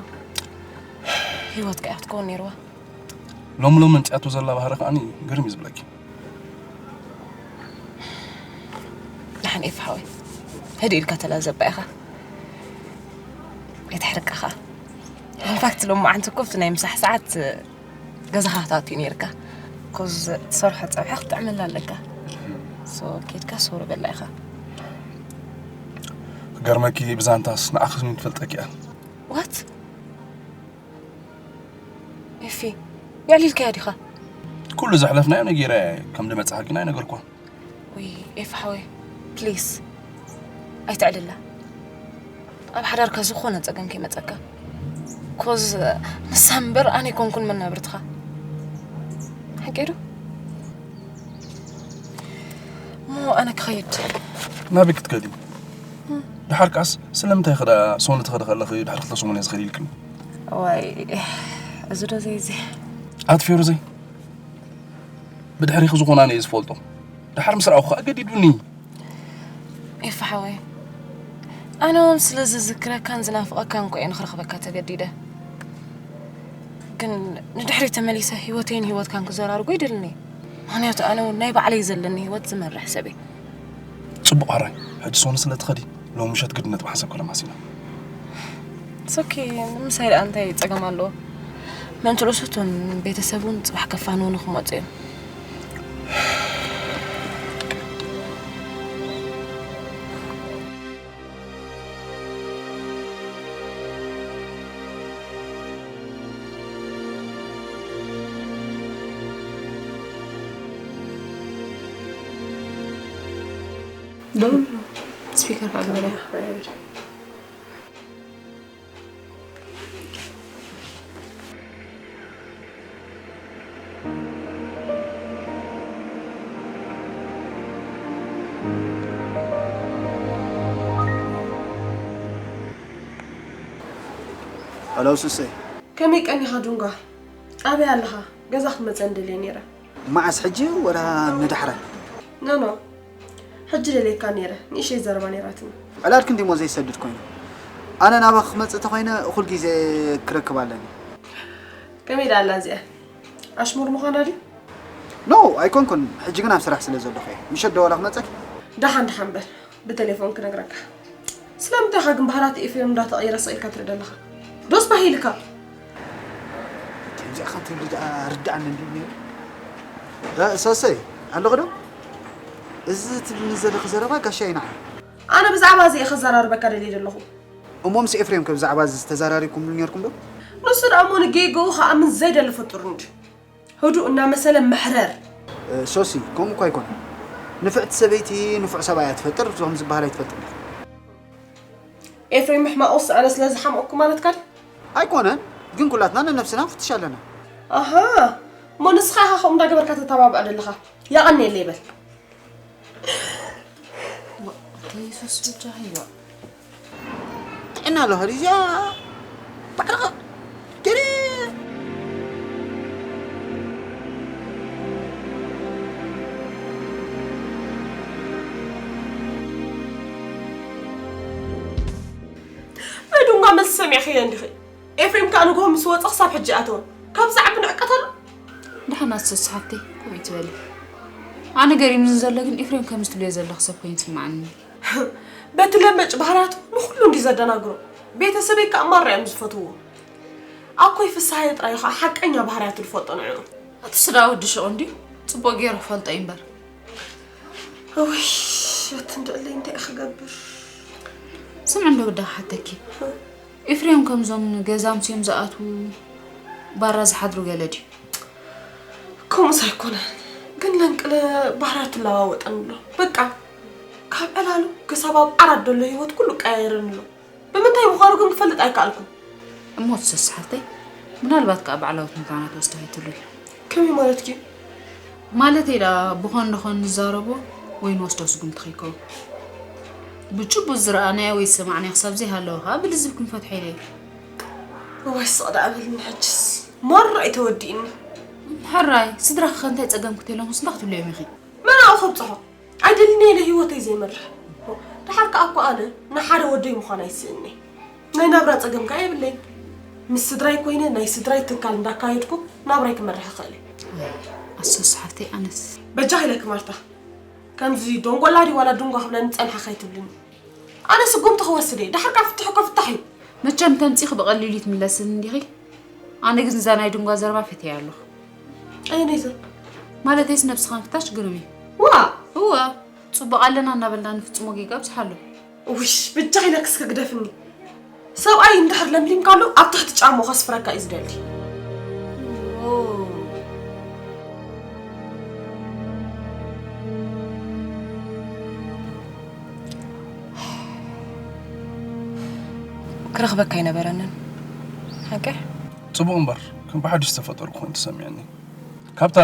ህይወት ከኣ ክትከውን ነይርዋ። ሎሚ ሎሚ ኣምጺኣቶ ዘላ ባህሪ ከኣኒ ግርም እዩ ዝብለኪ። ደሓን ኤፍ ሓወይ፣ ህድእ ኢልካ ተላዘባ ኢኻ። ኣይተሕርቃ ኸኣ። ኢንፋክት ሎሚ መዓንቲ እኮ ኣብቲ ናይ ምሳሕ ሰዓት ገዛኻ ክትኣቱ ነይርካ። ኮዝ ትሰርሖ ጸብሒ ክትጥዕመላ ኣለካ። ሶ ኬድካ ሶሪ በላ ኢኻ። ክገርመኪ ብዛንታስ ንዓኺ ስሚን ትፈልጠኪ እያ። ዋት? ኤፊ፣ የዕሊልካያ ዲኻ? ኩሉ ዘሕለፍናዮ ነጊረ ከም ዝመጽእ ሓቂ ናይ ነገርኳ። ውይ ኤፍ ሓወይ፣ ፕሊስ ኣይተዕልላ። ኣብ ሓዳርካ ዝኾነ ጸገም ከይመጸካ። ኮዝ ንሳ እምበር ኣነ ኣይኮንኩን መናብርትኻ። ሓቂ ዶ? እሞ ኣነ ክኸይድ። ናበይ ክትከዲ? ድሓር ከኣስ ስለምንታይ ኸዳ ሶኒ ትኸዲ ከለኺ ድሓር ክልተ ሰሙን እየ ዝኸድ ኢልክኒ? ዋይ፣ እዚ ዶ ዘይዚ? ኣቲ ፌሩዘይ፣ ብድሕሪኺ ዝኾነ ኣነ እየ ዝፈልጦ። ድሓር ምስ ረኣኹ ኸኣ ገዲዱኒ። ኤፋ ሓወይ፣ ኣነ እውን ስለ ዝዝክረካን ዝናፍቐካን እኮ እየ ንኽረኽበካ ተገዲደ። ግን ንድሕሪት ተመሊሰ ህይወተይን ህይወትካን ክዘራርጎ ይደልን እየ። ምኽንያቱ ኣነ እውን ናይ ባዕለይ ዘለኒ ህይወት ዝመርሕ ሰብ እየ። ጽቡቕ ሕራይ፣ ሕጂ ሶኒ ስለ ትኸዲ ሎም ምሸት ግድነት ብሓንሳብ ከለማሲና። It's okay፣ ንምሳይ ደኣ እንታይ ጸገም ኣለዎ? ምእንቲ ርእሱ እቶም ቤተሰብ እውን ጽባሕ ከፋንውኒ ክመጹ እዮም። ዶ ስፒከር ከኣ ግበርያ። ሄሎ ሱሰይ። ከመይ ቀኒኻ ዱንጋ? ኣበይ ኣለኻ? ገዛ ክትመጸኒ ደልየ ነይረ። መዓስ ሕጂ ወላ ንዳሕራይ? ኖ ኖ፣ ሕጂ ደልየካ ነይረ፣ ንእሽተይ ዘረባ ነይራትኒ። ዕላል ክንዲ እሞ ዘይሰድድ ኮይኑ። ኣነ ናባኺ ክመጽእ ተኾይነ ኩል ግዜ ክረክብ ኣለኒ። ከመይ ደኣ ኣላ እዚኣ? ኣሽሙር ምዃና ድዩ? ኖ፣ ኣይኮንኩን። ሕጂ ግን ኣብ ስራሕ ስለ ዘለኹ እየ። ምሸት ዶ ዋላ ክመጸኪ? ደሓን ደሓን በል፣ ብቴሌፎን ክነግረካ። ስለምንታይ ኢኻ ግን ባህራት ኤፍሬም እንዳተቐየረ ስቕ ኢልካ ትርኢ ዘለኻ? ዶስ ባህ ኢልካ? ከምዚኣ ኸ ትብሊ ደኣ ርድኣኒ እንድዩ ነይሩ። እ፣ ሰሰይ፣ ኣለኹ ዶ? እዚ ትብልኒ ዘለኺ ዘረባ ጋሻ ይንዓ። ኣነ ብዛዕባ እዚ እየ ከዘራርበካ ደልየ ዘለኹ። እሞ ምስ ኤፍሬም ከ ብዛዕባ እዚ ተዘራሪብኩምሉ ነይርኩም ዶ? ንሱ ደኣ እሞ ንጌግኡ ክኣምን ዘይደሊ ፍጡር እንድዩ። ህዱእ እናመሰለ መሕረር። እ፣ ሶሲ፣ ከምኡ እኮ ኣይኮነን። ንፍዕቲ ሰበይቲ ንፉዕ ሰብኣይ እያ ትፈጥር፣ ከምዚ ዝበሃል ኣይትፈልጥን ኢኻ። ኤፍሬም ምሕማቑስ ኣነ ስለ ዝሓመቕኩ ማለትካ ድዩ? ኣይኮነን፣ ግን ኩላትና ነነብስና ንፍትሽ ኣለና። ኣሃ፣ እሞ ንስኻ ኢኻ ከምኡ እንዳገበርካ ተተባብዖ ዘለኻ። የቐንየለይ በል። የሱስ ብጃ ይዋ ጥዕና ኣለኻ ድያ? ባዕልኻ ገለ መዱንጓ መልሲ ሰሚዕኽዮ እንዲኺ። ኤፍሬም ከኣ ንግሆ ምስ ወጸ ክሳብ ሕጂ ኣተወ። ካብዚ ዓቢ ንዕቀት ኣሎ? ደሓን ኣሰስ ሓፍተይ ከምኡ ትበሊ። ኣነ ገሪምኒ ዘሎ ግን ኤፍሬም ከምዚ ትብልዮ ዘለኺ ሰብ ኮይኑ ይስምዓኒ። በቲ ለመጭ ባህርያቱ ንኹሉ እንዲ ዘደናግሮ። ቤተሰበይ ከኣ ማራ እዮም ዝፈትውዎ። ኣኮይ ፍስሃየ ጥራይ እዩ ከኣ ሓቀኛ ባህርያቱ ዝፈልጦ ንዕኡ። እቲ ስዳ ወዲ ሽቑ እንድዩ ጽቡቕ ገይሩ ክፈልጦ እዩ እምበር። እውይ፣ ኣቲ እንድዕለይ እንታይ ክገብር? ስምዒ እንዶ ብዳ ክሓተኪ። ኤፍሬም ከምዞም ገዛ ኣምስዮም ዝኣትዉ ባራ ዝሓድሩ ገለ ድዩ? ከምኡስ ኣይኮነን፣ ግን ለንቅለ ባህርያቱ ለዋወጠን ኣሎ። በቃ ካብ ዕላሉ ክሳብ ኣብ ዓራት ዘሎ ህይወት ኩሉ ቀያየረን ኣሎ። ብምንታይ ምዃኑ ግን ክፈልጥ ኣይከኣልኩን። እሞ ትሰስ ሓፍተይ፣ ምናልባት ከኣ ባዕላዊ ትንታና ትወስዳ ኣይትህሉይ። ከመይ ማለትኪ? ማለተይ ደኣ ብኾን ንኾን ንዛረቦ ወይ ንወስዶ ስጉምቲ ከይከውን። ብጭቡጥ ዝረኣናዮ ወይ ዝሰማዕናዮ ክሳብ ዘይሃለወ ከኣ ብልዝብ ክንፈትሖ ኢለ እየ። እዋይ ስቕ ደኣ በልኒ ሕጅስ። ማራ እዩ ተወዲእኒ። ሕራይ፣ ስድራኺ ከ እንታይ ጸገም ክትህልዎም ስንታ ክትብልዮም ኢኺ? መን ኣብኡ ከብጽሖ? ኣይደልን እየ ኢለ ህይወተይ ዘይመርሕ። ደሓር ከኣ እኮ ኣነ ንሓደ ወደይ ምዃን ኣይስእን እየ። ናይ ናብራ ጸገም ከኣ የብለይን። ምስ ስድራይ ኮይነ ናይ ስድራይ ትካል እንዳካየድኩ ናብራይ ክመርሕ እኽእል እየ። ኣሰስ ሓፍተይ ኣነስ በጃኺ ኢለኪ ማርታ፣ ከምዚ ዶንጎላ ድዩ ዋላ ድንጓ ክብለኒ ጸንሐ ከይትብልኒ። ኣነ ስጉምቲ ክወስድ እየ። ደሓር ከኣ ፍትሒ እኮ ፍታሕ እዩ። መቸም ተምጺኺ ብቐሊሉ ይትምለስን እንዲኺ። ኣነ ግን እዛ ናይ ድንጓ ዘረባ ፈትየ ኣለኹ። ኣየነይ ዘ? ማለተይስ ነብስኻ ምፍታሽ ግርም እዩ። ዋእ! እወ፣ ጽቡቕ ኣለና እናበልና ንፍጽሞ ጌጋ ኣብዝሓ ኣሎ። ውሽ፣ ብጃኺ ኢለኪ እስከ ግደፍኒ። ሰብኣይ እንድሕር ለምሊምካሉ ኣብ ትሕቲ ጫምኡ ከስፍረካ እዩ ዝደሊ። ክረኽበካ ኣይነበረንን ሓቂ። ጽቡቕ እምበር ከም ብሓድሽ ዝተፈጠርኩ ኮይኑ ተሰሚዕኒ። ካብታ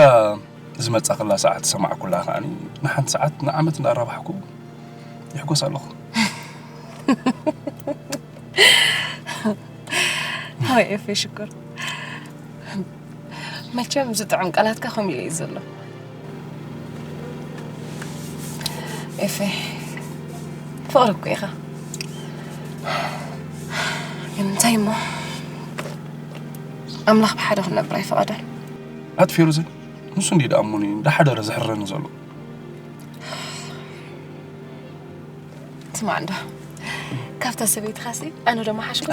ዝመጻኽላ ሰዓት ዝሰማዕኩላ ከዓኒ ንሓንቲ ሰዓት ንዓመት እንዳራባሕኩ ይሕጎስ ኣለኹ። ሃይ ኤፌ ሽኮር፣ መቸም ዝጥዕም ቃላትካ ከምኡ ኢለ እዩ ዘሎ። ኤፌ ፍቕሪ እኮ ኢኻ፣ ግን እንታይ እሞ ኣምላኽ ብሓደ ክንነብር ኣይፈቐደን። ኣቲ ፌሩዘ፣ ንሱ እንዲ ደኣ እሞኒ እንዳሓደረ ዝሕረኒ ዘሎ። ስማዕ እንዶ፣ ካብታ ሰበይትኻሲ ኣነ ዶ መሓሽኩ?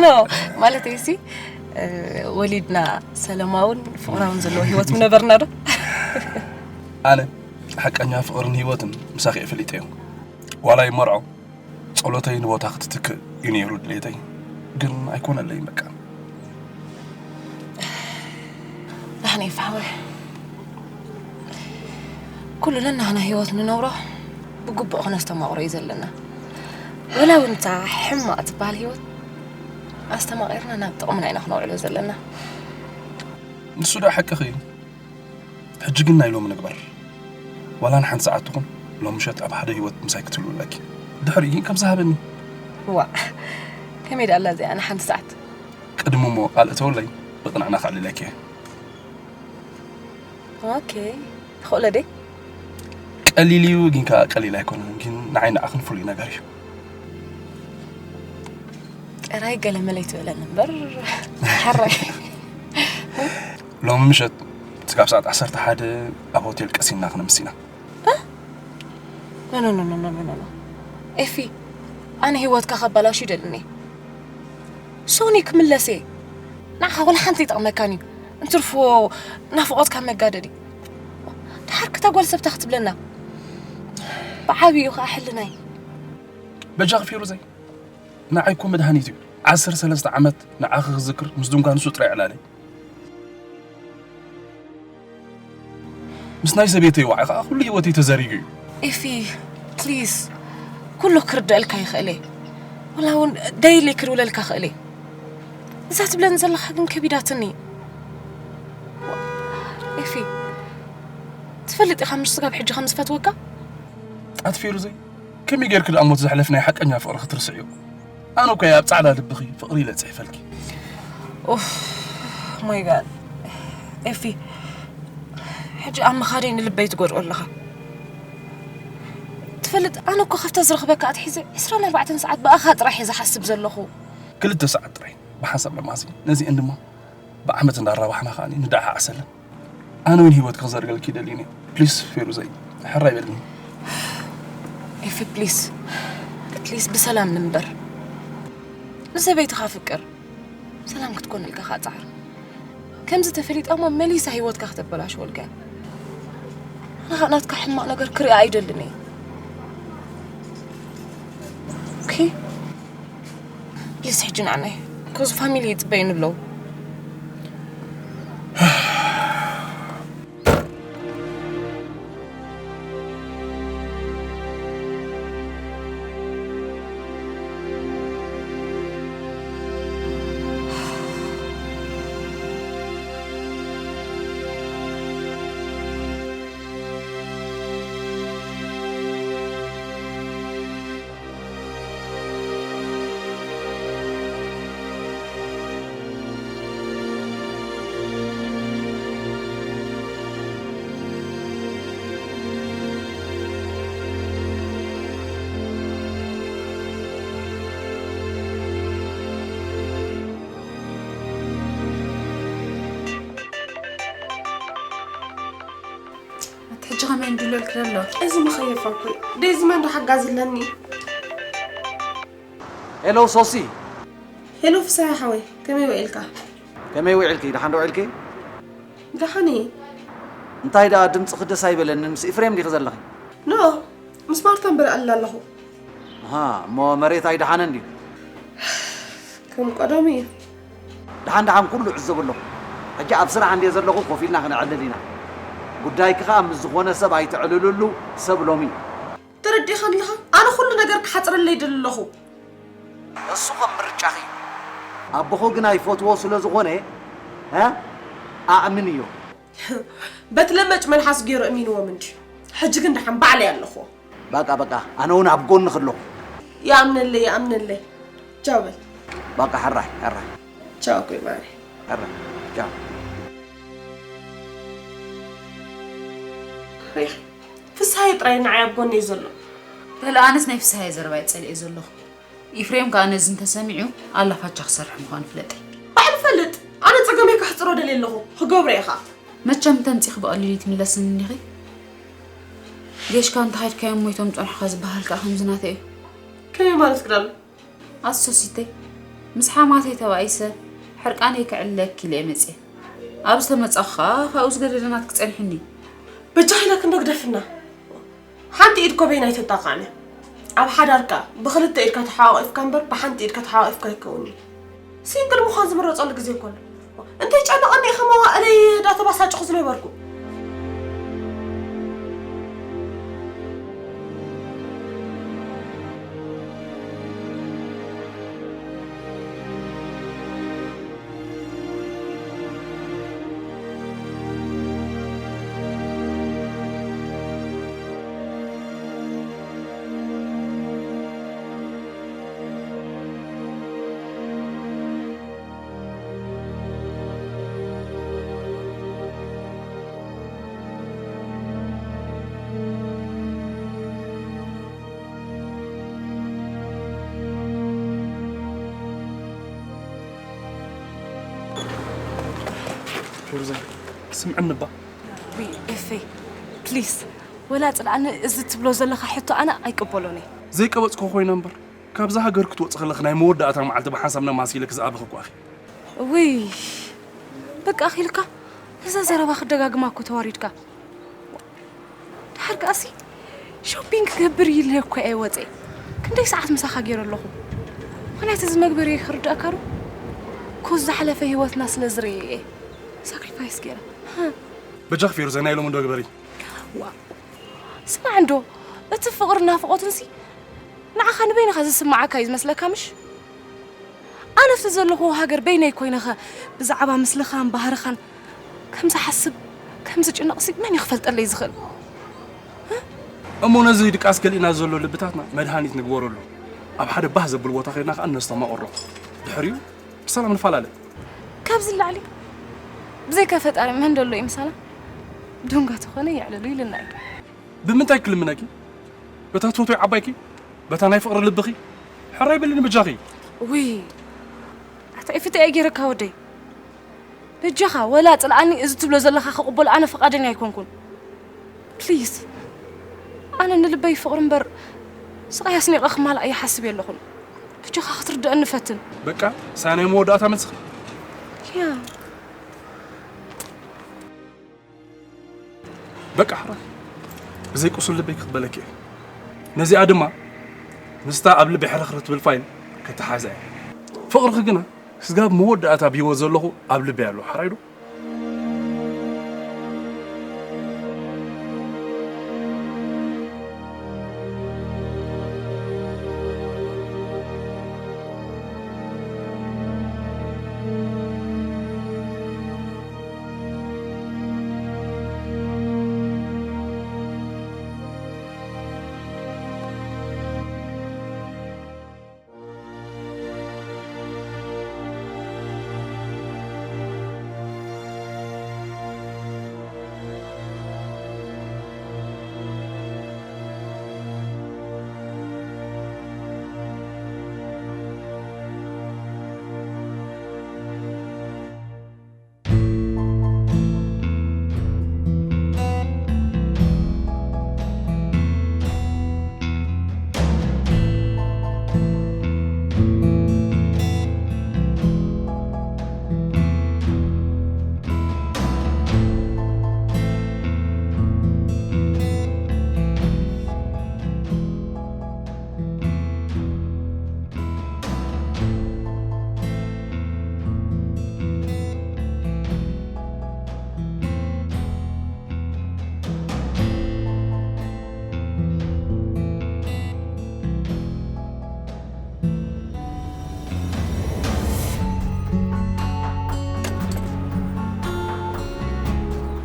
ኖ፣ ማለተይሲ፣ ወሊድና ሰለማውን ፍቕራውን ዘለዎ ህይወት ምነበርና ዶ? ኣነ ሓቀኛ ፍቕርን ህይወትን ምሳኺ እየ ፈሊጠዮ። ዋላ ይመርዖ፣ ጸሎተይ ንቦታ ክትትክእ እዩ ነይሩ ድሌተይ፣ ግን ኣይኮነለይን በቃ። ዳሕና ይፋሕወ ኩሉ ነናህና ህይወት ንነብሮ ብግቡእ ክነስተማቕሮ እዩ ዘለና። ወላ እውን እታ ሕማቕ ትበሃል ህይወት ኣስተማቒርና ናብ ጥቕምና ኢና ክነውዕሎ ዘለና። ንሱ ዶ ሓቅኺ እዩ። ሕጂ ግን ናይ ሎሚ ንግበር። ዋላ ንሓንቲ ሰዓት ትኹን ሎም ምሸት ኣብ ሓደ ህይወት ምሳይ ክትህልዊ ኣለኪ። ድሕሪኡ ግን ከም ዝሃበኒ። ዋእ ከመይ ደኣ ኣላ እዚኣ ንሓንቲ ሰዓት? ቅድሚ እሞ ቃል እተወለይ ብቕንዕና ከዕልለኪ እየ። ኦኬ። ትኽእሎ ድየ? ቀሊል እዩ ግን ከኣ ቀሊል ኣይኮነን። ግን ንዓይ ንዓኽን ፍሉይ ነገር እዩ። ጥራይ ገለመለ ኣይትበለኒ እምበር ሓራይ። ሎሚ ምሸት ስጋብ ሰዓት ዓሰርተ ሓደ ኣብ ሆቴል ቀሲንና ክነምስ ኢና። ኖ ኖ ኖ ኖ ኖ ኖ ኤፊ፣ ኣነ ህይወትካ ከባላሹ ይደልኒ። ሶኒ ክምለስ እየ። ንዓኻ ወላ ሓንቲ ይጠቕመካን እዩ። እንትርፎ ናፍቖትካ መጋደዲ። ድሓር ክታ ጓል ሰብታ ክትብለና። ብዓብዩ ከዓ ሕልናይ። በጃኺ ፌሩዘይ፣ ንዓይ እኮ መድሃኒት እዩ። ዓሰርተ ሰለስተ ዓመት ንዓኺ ክዝክር ምስ ድንኳን ንሱ ጥራይ ዕላለይ። ምስ ናይ ሰበይተይ ዋዒ ከዓ ኩሉ ህይወተይ ተዘሪጉ እዩ። ኤፊ ፕሊዝ፣ ኩሉ ክርደአልካ ይኽእል እየ። ወላ እውን ደይለይ ክድውለልካ ክእል እየ። እዛ ትብለኒ ዘለኻ ግን ከቢዳትኒ። ኤፊ፣ ትፈልጥ ኢኻ ምሽ ስጋብ ሕጂ ከም ዝፈትወካ? ኣቲ ፌሩዘይ፣ ከመይ ጌርክ ደኣ ሞት ዘሕለፍናዮ ሓቀኛ ፍቕሪ ክትርስዕዮ? ኣነ እኮ እየ ኣብ ጻዕዳ ልብኺ ፍቕሪ ኢለ ጽሒፈልኪ። ኡፍ ማይ ጋድ፣ ኤፊ፣ ሕጂ ኣብ ምኻደይ ንልበይ ትጎድኦ ኣለኻ። ትፈልጥ፣ ኣነ እኮ ካብታ ዝረኽበካ ኣትሒዘ ዕስራን ኣርባዕተን ሰዓት ብኣኻ ጥራሕ እየ ዝሓስብ ዘለኹ። ክልተ ሰዓት ጥራይ ብሓንሳብ ለማሲ፣ ነዚአን ድማ ብዓመት እንዳራባሕና ከኣኒ ንደሓ ዓሰለን። ኣነ እውን ህይወት ክዘርገልኪ ይደልዩኒ። ፕሊስ ፌሩዘይ፣ ሕራይ በልኒ። ኤፊ ፕሊስ፣ ፕሊስ ብሰላም ንንበር። ንሰበይትኻ ፍቅር፣ ሰላም ክትኮነልካ ከዓ ጻዕር። ከምዚ ተፈሊጣ እሞ መሊሳ ህይወትካ ክተበላሽወልካ እያ። ኣነ ከዓ ናትካ ሕማቕ ነገር ክርኢ ኣይደልን እየ። ኦኬ ፕሊስ፣ ሕጂ ንዓናይ ኮዝ ፋሚሊ ይጽበዩኒ ኣለዉ። ኣቲ ሕጂ ከመይ እንድለል ክለሎ? እዚ መኸየፋ እኮ እዩ። ደዚ መን ዶ ሓጋዚ ኣለኒ? ሄሎ ሶሲ። ሄሎ ፍስሃ ሓወይ፣ ከመይ ውዒልካ? ከመይ ውዒልኪ? ደሓን ዶ ውዒልኪ? ደሓን እየ። እንታይ ደኣ ድምፅኺ ደስ ኣይበለንን፣ ምስ ኢፍሬም ዲኺ ዘለኺ? ኖ፣ ምስ ማርታ እምበር ኣላ ኣለኹ። ኣሃ፣ እሞ መሬት ኣይደሓነን ድዩ? ከም ቀደሙ እዩ። ደሓን ደሓን ኩሉ ዕዘቡ ኣለኹ። ሕጂ ኣብ ስራሕ እንድየ ዘለኹ ኮፍ ኢልና ክነዕልል ኢና። ጉዳይኪ ኸኣ ምስ ዝኾነ ሰብ ኣይተዕልልሉ፣ ሰብ ሎሚ። ተረዲእኻ ኣለኻ? ኣነ ኩሉ ነገር ክሓፅረለይ ይደሊ ኣለኹ። እሱ ከም ምርጫኺ እዩ። ኣቦኹ ግን ኣይፈትዎ ስለ ዝኾነ፣ እ? ኣእምን እዮ። በቲ ለመጭ መልሓስ ገይሩ እሚንዎም እንጂ። ሕጂ ግን ደሓን ባዕለይ ኣለኹዎ። በቃ በቃ፣ ኣነ እውን ኣብ ጎንኺ ኣለኹ። ይኣምነለይ፣ ይኣምነለይ። ቻው በል። በቃ ሕራይ፣ ሕራይ፣ ቻው ኮይ ማሪ። ሕራይ፣ ቻው። ፍስሃየ ጥራይ ንዓይ ኣብ ጎነይ ዘሎ። በል ኣነስ ናይ ፍስሃየ ዘረባ እየ ጸሊኤ ዘለኹ። ኢፍሬም ከኣ ነዚ እንተሰሚዑ ኣላፋቻ ክሰርሕ ምዃኑ ፍለጢ። ባዕሉ ፈልጥ። ኣነ ጸገመይ ከሕጽሮ ደልየ ኣለኹ። ክገብሮ እየ ኸኣ። መቸም ተምጺኺ ብቐሊሉ ኣይትምለስን እንዲኺ። ጌሽካ እንተኻይድካዮም ሞይቶም ጸንሑኻ ዝበሃል ከኣ ከምዚ ናተይ እዩ። ከመይ ማለት ክዳሉ? ኣሶሲተይ ምስ ሓማተይ ተባኢሰ ሕርቃነይ ክዕለኪ ኢለ እየ መጽየ። ኣብ ዝተመጻኹ ከኣ ካብኡ ዝገደደ ናትኪ ጸኒሑኒ። በጃኺ ኢለኪ እንዶ ግደፍና። ሓንቲ ኢድ ኮበይና ኣይተጣቕዕን እያ። ኣብ ሓዳርካ ብኽልተ ኢድካ ተሓቋቒፍካ እምበር ብሓንቲ ኢድካ ተሓቋቒፍካ ኣይከውን እዩ። ሲንግል ምዃን ዝምረጸሉ ግዜ እኮ ኣሎ። እንተይጨነቐኒ ኢኻ መዋእለይ እንዳተባሳጨኹ ዝነበርኩ። ፌሩዘይ፣ ስምዕኒ እባ። ውይ ኤፌ፣ ፕሊስ፣ ወላ ጽልኣኒ፣ እዚ ትብሎ ዘለኻ ሕቶ ኣነ ኣይቅበሎን እየ። ዘይቀበጽኩ ኮይነ እምበር፣ ካብዛ ሃገር ክትወጽእ ከለኺ ናይ መወዳእታ መዓልቲ ብሓንሳብ ነማሲለኪ ዝኣበኹ እኳ ኢኺ። ውይ በቃ፣ ኣኺልካ ነዛ ዘረባ ክደጋግማ እኮ ተዋሪድካ። ድሓር ከኣሲ ሾፒንግ ክገብር ኢለ እኮ እየ ወፀ። ክንደይ ሰዓት ምሳኻ ገይረ ኣለኹ። ምኽንያት እዚ መግበሪ ክርዳእካ ዶ? ኮዝ ዝሓለፈ ህይወትና ስለ ዝርእየ እየ ሳክሪፋይስ ገይረ። በጃኽ ፌሩዘ፣ ናይ ሎሚ እንዶ ግበሪ። ዋ፣ ስማዕ እንዶ፣ እቲ ፍቕርን ናፍቖትንሲ ንዓኻ ንበይንኻ ዝስምዓካ እዩ ዝመስለካ፣ ምሽ? ኣነ ኣብቲ ዘለኹዎ ሃገር በይነይ ኮይነኸ ብዛዕባ ምስልኻን ባህርኻን ከም ዝሓስብ፣ ከም ዝጭነቕሲ መን እዩ ክፈልጠለይ ዝኽእል? እሞ ነዚ ድቃስ ከሊእና ዘሎ ልብታትና መድሃኒት ንግበረሉ። ኣብ ሓደ ባህ ዘብል ቦታ ከይድና ከኣ ነስተማቕሮ። ድሕሪኡ ብሰላም ንፈላለ። ካብዚ ንላዕሊ ብዘይካ ፈጣሪ መን ደሎ እዩ ምሳና? ዱንጋ ተኾነ የዕልሉ ኢልና እዩ። ብምንታይ ክልምነኪ? በታ ትፈትዊ ዓባይኪ? በታ ናይ ፍቕሪ ልብኺ? ሕራይ በልኒ በጃኺ። ውይ፣ ኣታ ኤፊ እንታይ ገይረካ ወደይ? በጃኻ ወላ ጽልኣኒ፣ እዚ ትብሎ ዘለኻ ክቕበሎ ኣነ ፍቓደኛ ኣይኮንኩን። ፕሊዝ፣ ኣነ ንልበይ ፍቕሪ እምበር ስቓይ ኣስኒቐ ክማልኣ ይሓስብ የለኹን። በጃኻ ክትርድአኒ ፈትን። በቃ፣ ሳያ ናይ መወዳእታ መልስኺ። ያ በቃ ሕራይ፣ ብዘይ ቁሱል ልበይ ክቕበለኪ እየ። ነዚኣ ድማ ምስታ ኣብ ልበይ ሕርኽርኽ ትብል ፋይል ከተሓሕዛ እየ። ፍቕርኺ ግና ስጋብ መወዳእታ ብህይወት ዘለኹ ኣብ ልበይ ኣሎ። ሕራይ ዶ?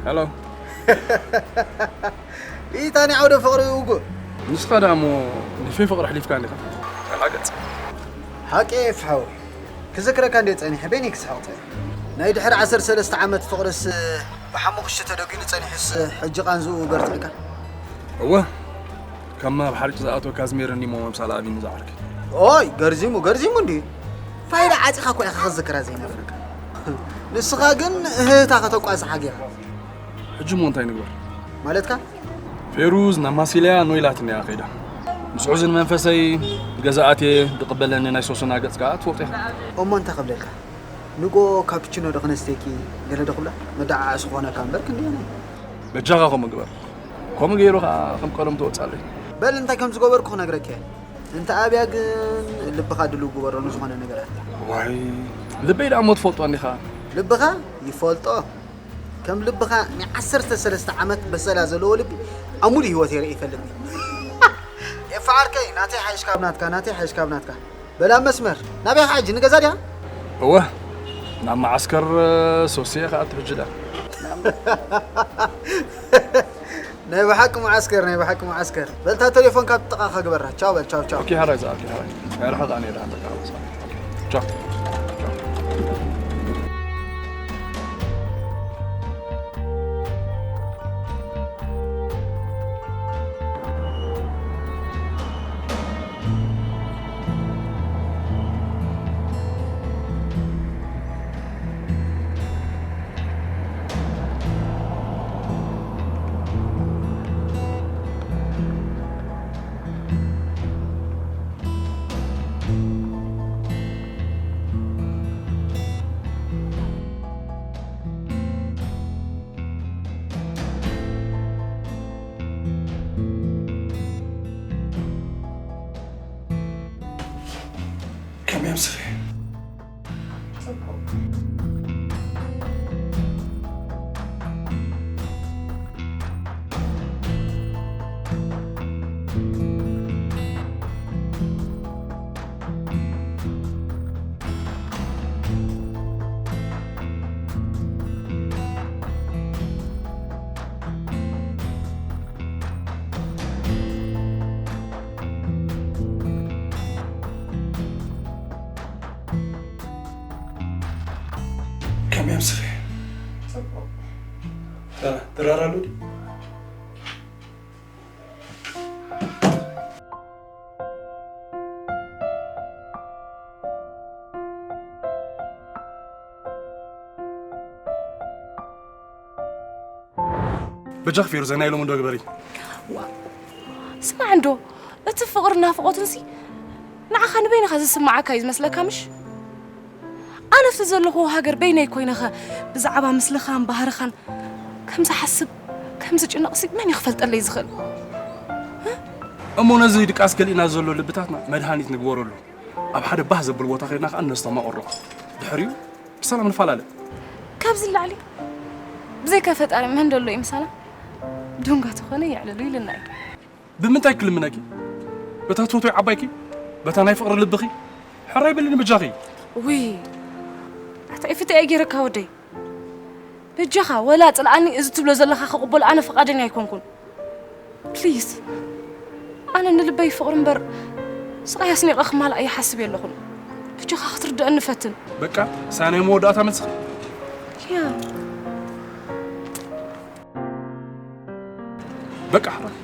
ሄሎ። ኢታ ናይ ዓውደ ፍቕሪ ውጉእ። ንስኻ ደኣ እሞ ንፌ ፍቕሪ ኣሕሊፍካ እንዲኻ። ተላገጽ። ሓቂ ኤፍ ሓወይ። ክዝክረካ እንድየ ጸኒሐ፣ በይነይ ክስሕቕ ጸኒሐ። ናይ ድሕሪ ዓሰርተ ሰለስተ ዓመት ፍቕርስ ብሓሙኽሽቲ ተደጒኑ ጸኒሑስ ሕጂ ቃንዝኡ በርቲዕካ። እወ፣ ከም ኣብ ሓርጭ ዝኣተወካ ዝሜር እንዲሞ መምሳል ኣቢኒ ዝዓርክ። ኦይ፣ ገርዚሙ፣ ገርዚሙ እንድዩ። ፋይዳ ዓጺኻ እኮ ኢኻ ክዝክራ ዘይነበረካ። ንስኻ ግን እህህታ ከተቋጽሓ ጌራ። ሕጂ እሞ እንታይ ንግበር? ማለትካ? ፌሩዝ ናብ ማሲልያ ኖ ኢላትኒ እያ ከይዳ። ምስ ሑዝን መንፈሰይ ገዛ ኣትየ ዝቕበለኒ ናይ ሶስና ገጽ ከኣ ትፈልጦ ኢኻ። እሞ እንታይ ክብለልካ? ንጎ ካፕቺኖ ዶ ክነስተኪ ገለ ዶ ክብላ? መደዓዓሲ ክኾነካ እምበር ክንደየናይ? በጃኻ ከምኡ ግበር። ከምኡ ገይሩ ከኣ ከም ቀደም ትወጻለይ። በል እንታይ ከም ዝገበርኩ ክነግረካ እየ። እንተ ኣብያ ግን ልብኻ ድልው ግበሮ ንዝኾነ ነገራት። ዋይ ልበይ ደኣ እሞ ትፈልጦ እንዲኻ። ልብኻ ይፈልጦ። ከም ልብኻ ናይ ዓሰርተ ሰለስተ ዓመት በሰላ ዘለዎ ልቢ ኣብ ሙሉእ ህይወተይ ርእየ ይፈልጥኒ። ኤፋ ዓርከይ ናተይ ሓይሽ ካብ ናትካ ናተይ ሓይሽ ካብ ናትካ። በል ኣብ መስመር ናበይ ኢኻ ሕጂ ንገዛ ዲኻ? እወ ናብ መዓስከር ሶስየ ከኣ ትሕጂ ደኣ። ናይ ብሓቂ መዓስከር ናይ ብሓቂ መዓስከር። በል እታ ተሌፎን ካብ ጥቓኻ ግበራ። ቻው በል ቻው ቻው። ኦኬ ሕራይ ዝኣኪ ሕራይ። ኣይርሕቕ ኣነ እየ ደሓን በቃ። ቻው። ከመይ ኣምስለ? ድራር ኣሎ ድዩ? በጃኽ ፌሩዘ፣ ናይ ሎሚ እንዶ ግበሪ። ዋ፣ ስማዕ እንዶ፣ እቲ ፍቕሪ ናፍቖትንሲ ንዓኻ ንበይንኻ ዝስምዓካ እዩ ዝመስለካ፣ ምሽ? ኣነ ኣብቲ ዘለኹዎ ሃገር በይነይ ኮይነኸ ብዛዕባ ምስልኻን ባህርኻን ከም ዝሓስብ፣ ከም ዝጭነቕሲ መን እዩ ክፈልጠለይ ዝኽእል? እሞ ነዚ ድቃስ ከሊእና ዘሎ ልብታትና መድሃኒት ንግበረሉ። ኣብ ሓደ ባህ ዘብል ቦታ ከይድና ከኣ ነስተማቕሮ። ድሕሪኡ ብሰላም ንፈላለ። ካብዚ ንላዕሊ ብዘይካ ፈጣሪ መን ደሎ እዩ ምሳና? ዱንጋ ተኾነ የዕልሉ ኢልና እዩ። ብምንታይ ክልምነኪ? በታ ትፈትዊ ዓባይኪ? በታ ናይ ፍቕሪ ልብኺ? ሕራይ በልኒ በጃኺ። ውይ፣ ኣታ ኤፍተ እየ ገይረካ ወደይ። በጃኻ፣ ወላ ጽልኣኒ፣ እዚ ትብሎ ዘለኻ ክቕበሎ ኣነ ፍቓደኛ ኣይኮንኩን። ፕሊዝ፣ ኣነ ንልበይ ፍቕሪ እምበር ስቓይ ኣስኒቐ ክማልኣ ይሓስብ የለኹን። በጃኻ ክትርድአኒ ፈትን። በቃ፣ ሳይ ናይ መወዳእታ መልስኺ? ያ። በቃ፣ ሕራይ።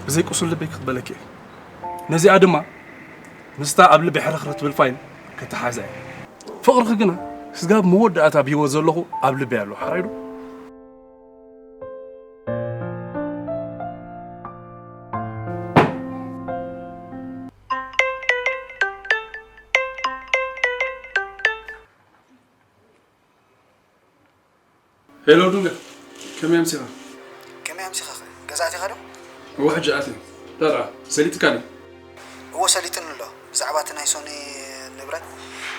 ብዘይ ቁሱል ልበይ ክቕበለኪ እየ። ነዚኣ ድማ ምስታ ኣብ ልቢ ሕርኽርኽ ትብል ፋይል ከተሓዛ እየ። ፍቕርኺ ግና ክስጋብ መወዳእታ ብህይወት ዘለኹ ኣብ ልበይ ኣሎ። ሓራይ ዶ? ሄሎ ዱንጋ፣ ከመይ ኣምሲኻ? ከመይ ኣምሲኻ ኸ? ገዛ ኣቲኻ ዶ? እወ፣ ሕጂ ኣትየ። ዳርኣ፣ ሰሊጥካ ድዩ? እወ፣ ሰሊጥኒ ኣሎ። ብዛዕባ እቲ ናይ ሶኒ ንብረት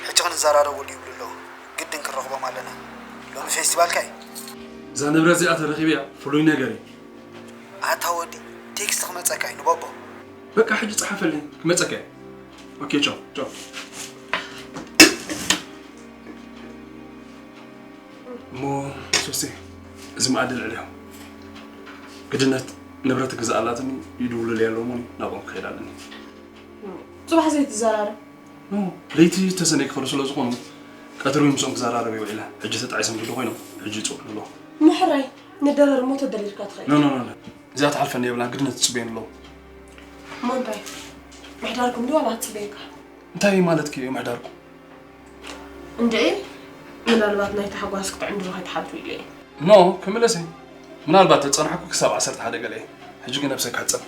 ሕጂ ክንዘራረበሉ ይብሉ ኣለዉ። ግድን ክንረኽቦም ኣለና። ሎሚ ፌስቲቫልካ እዩ። እዛ ንብረት እዚኣ ተረኺበያ ፍሉይ ነገር እዩ። ኣታ ወዲ፣ ቴክስት ክመጸካ እዩ ንቦቦ። በቃ፣ ሕጂ ጸሓፈልኒ፣ ክመጸካ እዩ። ኦኬ፣ ቻው፣ ቻው። እሞ ሶሲ፣ እዚ መኣዲ ልዕልዮ። ግድነት ንብረት ግዛኣላትኒ ይድውሉለይ ኣለዉ እሞ ናብኦም ክኸይድ ኣለኒ። ጽባሕ ዘይትዘራረብ? ኖ፣ ለይቲ ተሰነይ ክኸዱ ስለ ዝኾኑ ቀትሪ እውን ምስኦም ክዘራረብ ይውዒለ። ሕጂ ተጣዒሶም ግዲ ኮይኖም፣ ሕጂ ይጽውዑ ኣለዉ። ምሕራይ፣ ንደረር እሞ ተደሊልካ ትኸይድ። ኖ፣ ኖ፣ ኖ፣ ኖ። እዚኣ ትሓልፈኒ የብላን፣ ግድነት ትጽበየኒ ኣለዉ። እሞ እንታይ? ምሕዳርኩም ድዩ ዋላ ትጽበየካ? እንታይ ማለትኪ እዩ ምሕዳርኩም? እንድዒ፣ ምናልባት ናይ ታሕጓስ ክትዕንድሩ ከይትሓልፉ ኢለ እየ። ኖ፣ ክምለስ እየ። ምናልባት ተጸናሕኩ ክሳብ ዓሰርተ ሓደ ገለ እየ። ሕጂ ግን ነብሰይ ክሕጸብ።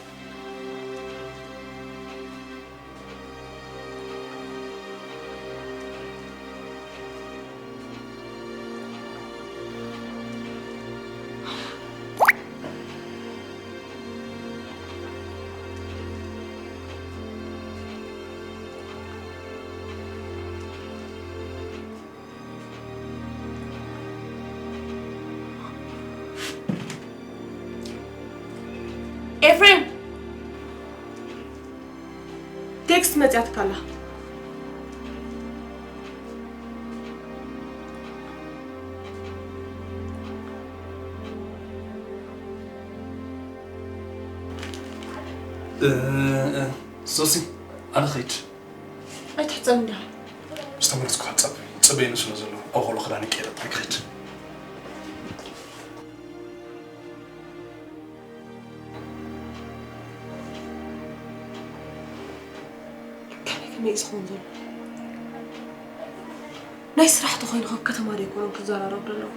ኤፍሬም፣ ቴክስት መጽያትካ ኣላ። እ፣ እ፣ ሶሲ፣ ኣነ ኸይድ። ኣይትሕጸብ እንዲኻ። ምስ ተመለስኩ ክጸብ፣ ይጽበየኒ ስለ ዘሎ፣ ኣብ ኾሎ ክዳን ይቀይረ ጥራይ ክኸይድ። ከመይ ከመይ እዩ ዝኸውን ዘሎ? ናይ ስራሕ ተኾይኑ ካብ ከተማ ዶ ኣይኮኑን ክዘራረቡ ዘለዉ?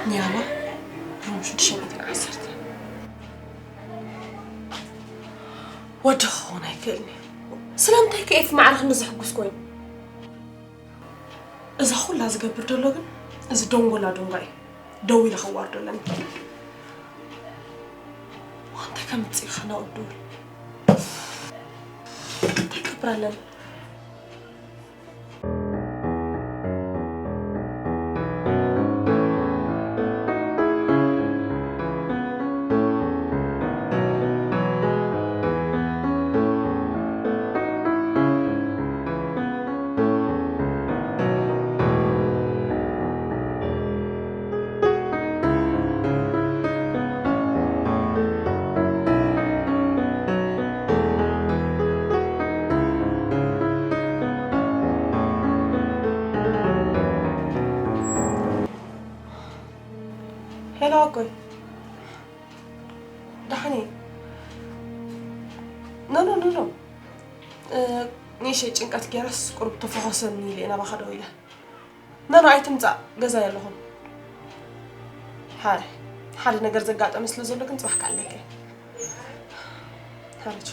ንያላ፣ ሮም ሽዱሽተ ሚእቲ ዓሰርተ። ወዲ ክኸውን ኣይክእልን እዩ። ስለምንታይ ከ ኤፍ ማዕረ ክንዲ ዘሕጉስ ኮይኑ? እዛ ኩላ ዝገብር ዘሎ ግን እዚ ደንጎላ ዶንጋ እዩ። ደው ኢለ ከዋርዶ ኣለኒ። ዋንታ ከምጽእ ኢኻ ናቕዱል። እንታይ ክገብር ኣለኒ? ሄሎ ኣኮይ፣ ደሓን እየ። ኖ ኖ ኖ ኖ። እ፣ ንእሽተይ ጭንቀት ገይረስ ቁሩብ ተፈኾሰኒ ኢለ ናባኻ ደው ኢለ። ኖ ኖ፣ ኣይትምጻእ፣ ገዛይ ኣለኹ። ሓ-፣ ሓደ ነገር ዘጋጠመ ስለ ዘሎ ግን ጽባሕ ክኣለካ እየ። ሓረች።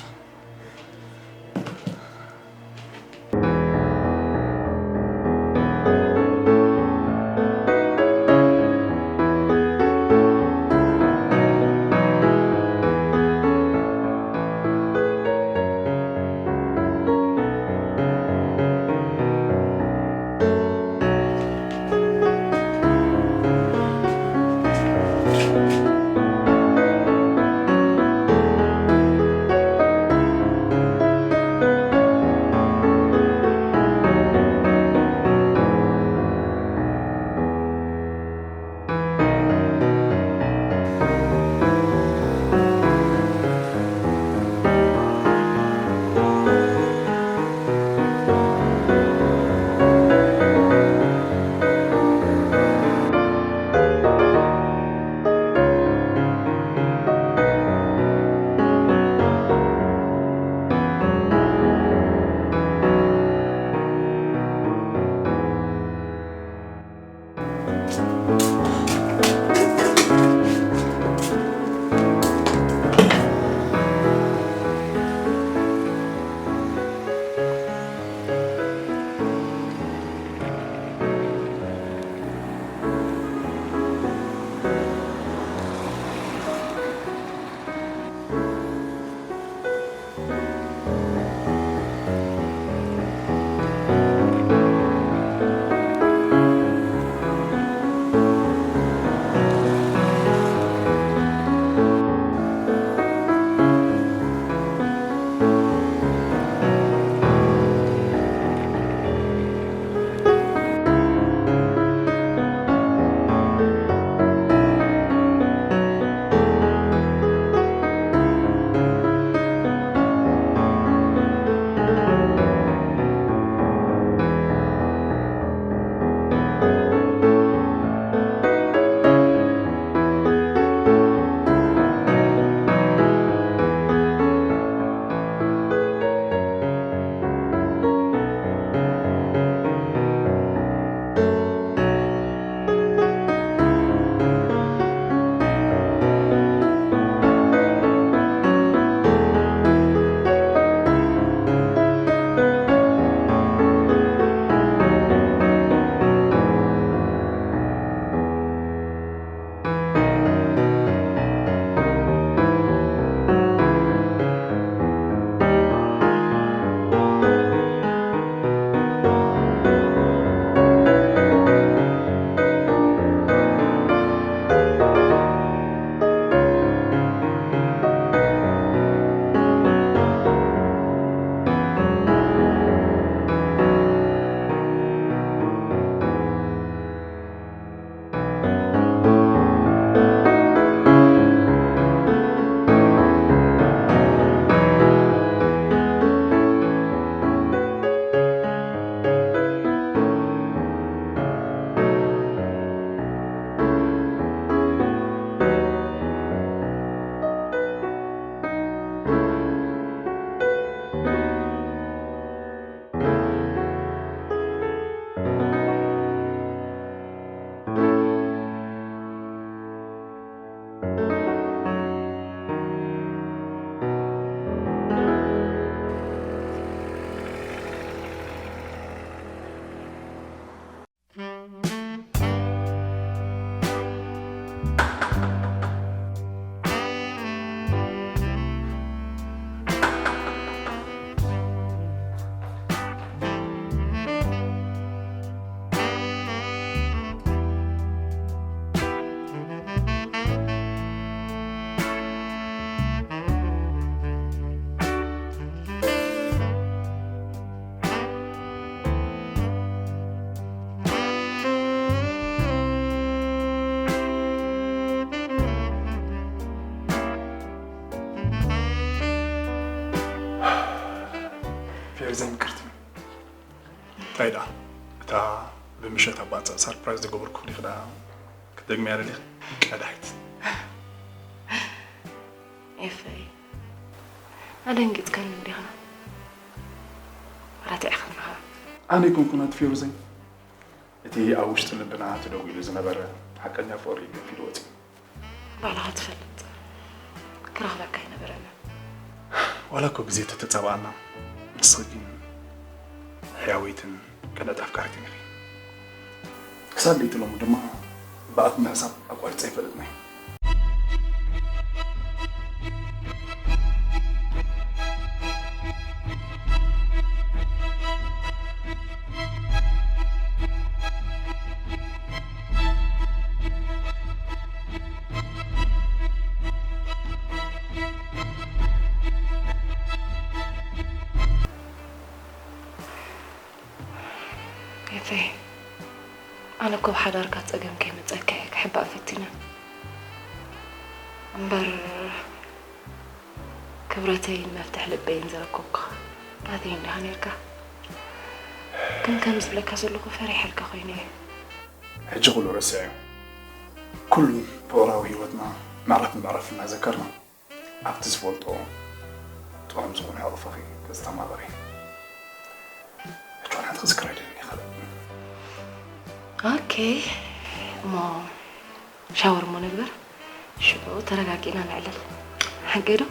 ፌርዘን ምቅርቲ፣ እንታይ ደኣ እታ ብምሸት ኣብ ባጽዕ ሳርፕራይዝ ዝገበርኩ ዲኺ ደኣ ክትደግምያ ደሊኺ? ቀዳይት። ኤፈይ፣ ኣደንጊጽካኒ እንዲኻ። ራትዕ ኸማኻ። ኣነ ኣይኮንኩን ኣቲ ፌሩዘይ። እቲ ኣብ ውሽጢ ልብና ተደጒሉ ዝነበረ ሓቀኛ ፍቕሪ ገንፊሉ ወጺኡ። ባዕልኻ ትፈልጥ። ክረኽበካ ኣይነበረን። ዋላ እኮ ግዜ ተተጻብኣና፣ ንስኺ ግን ሕያወይትን ቀዳት ኣፍቃሪትን ኢኺ። ክሳብ ለይቲ ሎሚ ድማ ብኣፍ ምሕሳብ ኣቋሪጸ ኣይፈልጥን እየ። ኤፈይ፣ ኣነ እኮ ብሓዳርካ ጸገም ከይመጸካ እየ ክሕባእ ፈቲነ። እምበር ክብረተይን መፍትሕ ልበይን ዘረከብኩኻ ናተይ እንዲኻ ነይርካ። ግን ከም ዝብለካ ዘለኹ ፈሪሐልካ ኮይነ እየ። ሕጂ ኩሉ ረሲዐዮ። ኩሉ ፍቕራዊ ህይወትና ምዕራፍ ምዕራፍ እናዘከርና ኣብቲ ዝፈልጦ ጥዑም ዝኾነ ሕቕፍኺ ክስተማቐር እየ። ሕጂ ዋላ ሓንቲ ክዝክራ ኣይደልን እየ ካልእ። ኦኬ፣ እሞ ሻወር እሞ ንግበር። ሽዑ ተረጋጊእና ነዕልል። ሓቂ ዶ?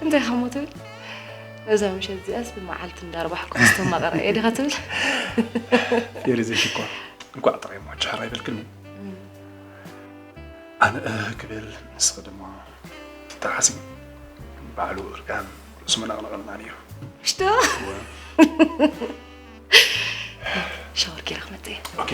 እንታይ ኸሞ ትብል? እዛ ምሸት እዚኣስ ብመዓልቲ እንዳርባሕኩ ክስተማቐራ እየ ዲኻ ትብል? ፌሪ ዘይሽኮር፣ እንኳዕ ጥራይ እሞ ጭሕር ኣይበልክኒ። እም። ኣነ እህ ክብል፣ ንስኺ ድማ ትጠዓሲ። ባዕሉ እርጋን ርእሱ መነቕነቐልና ነይሩ። ሽቶ? እወ። ሻወር ገይረ ክመጽእ እየ። ኦኬ።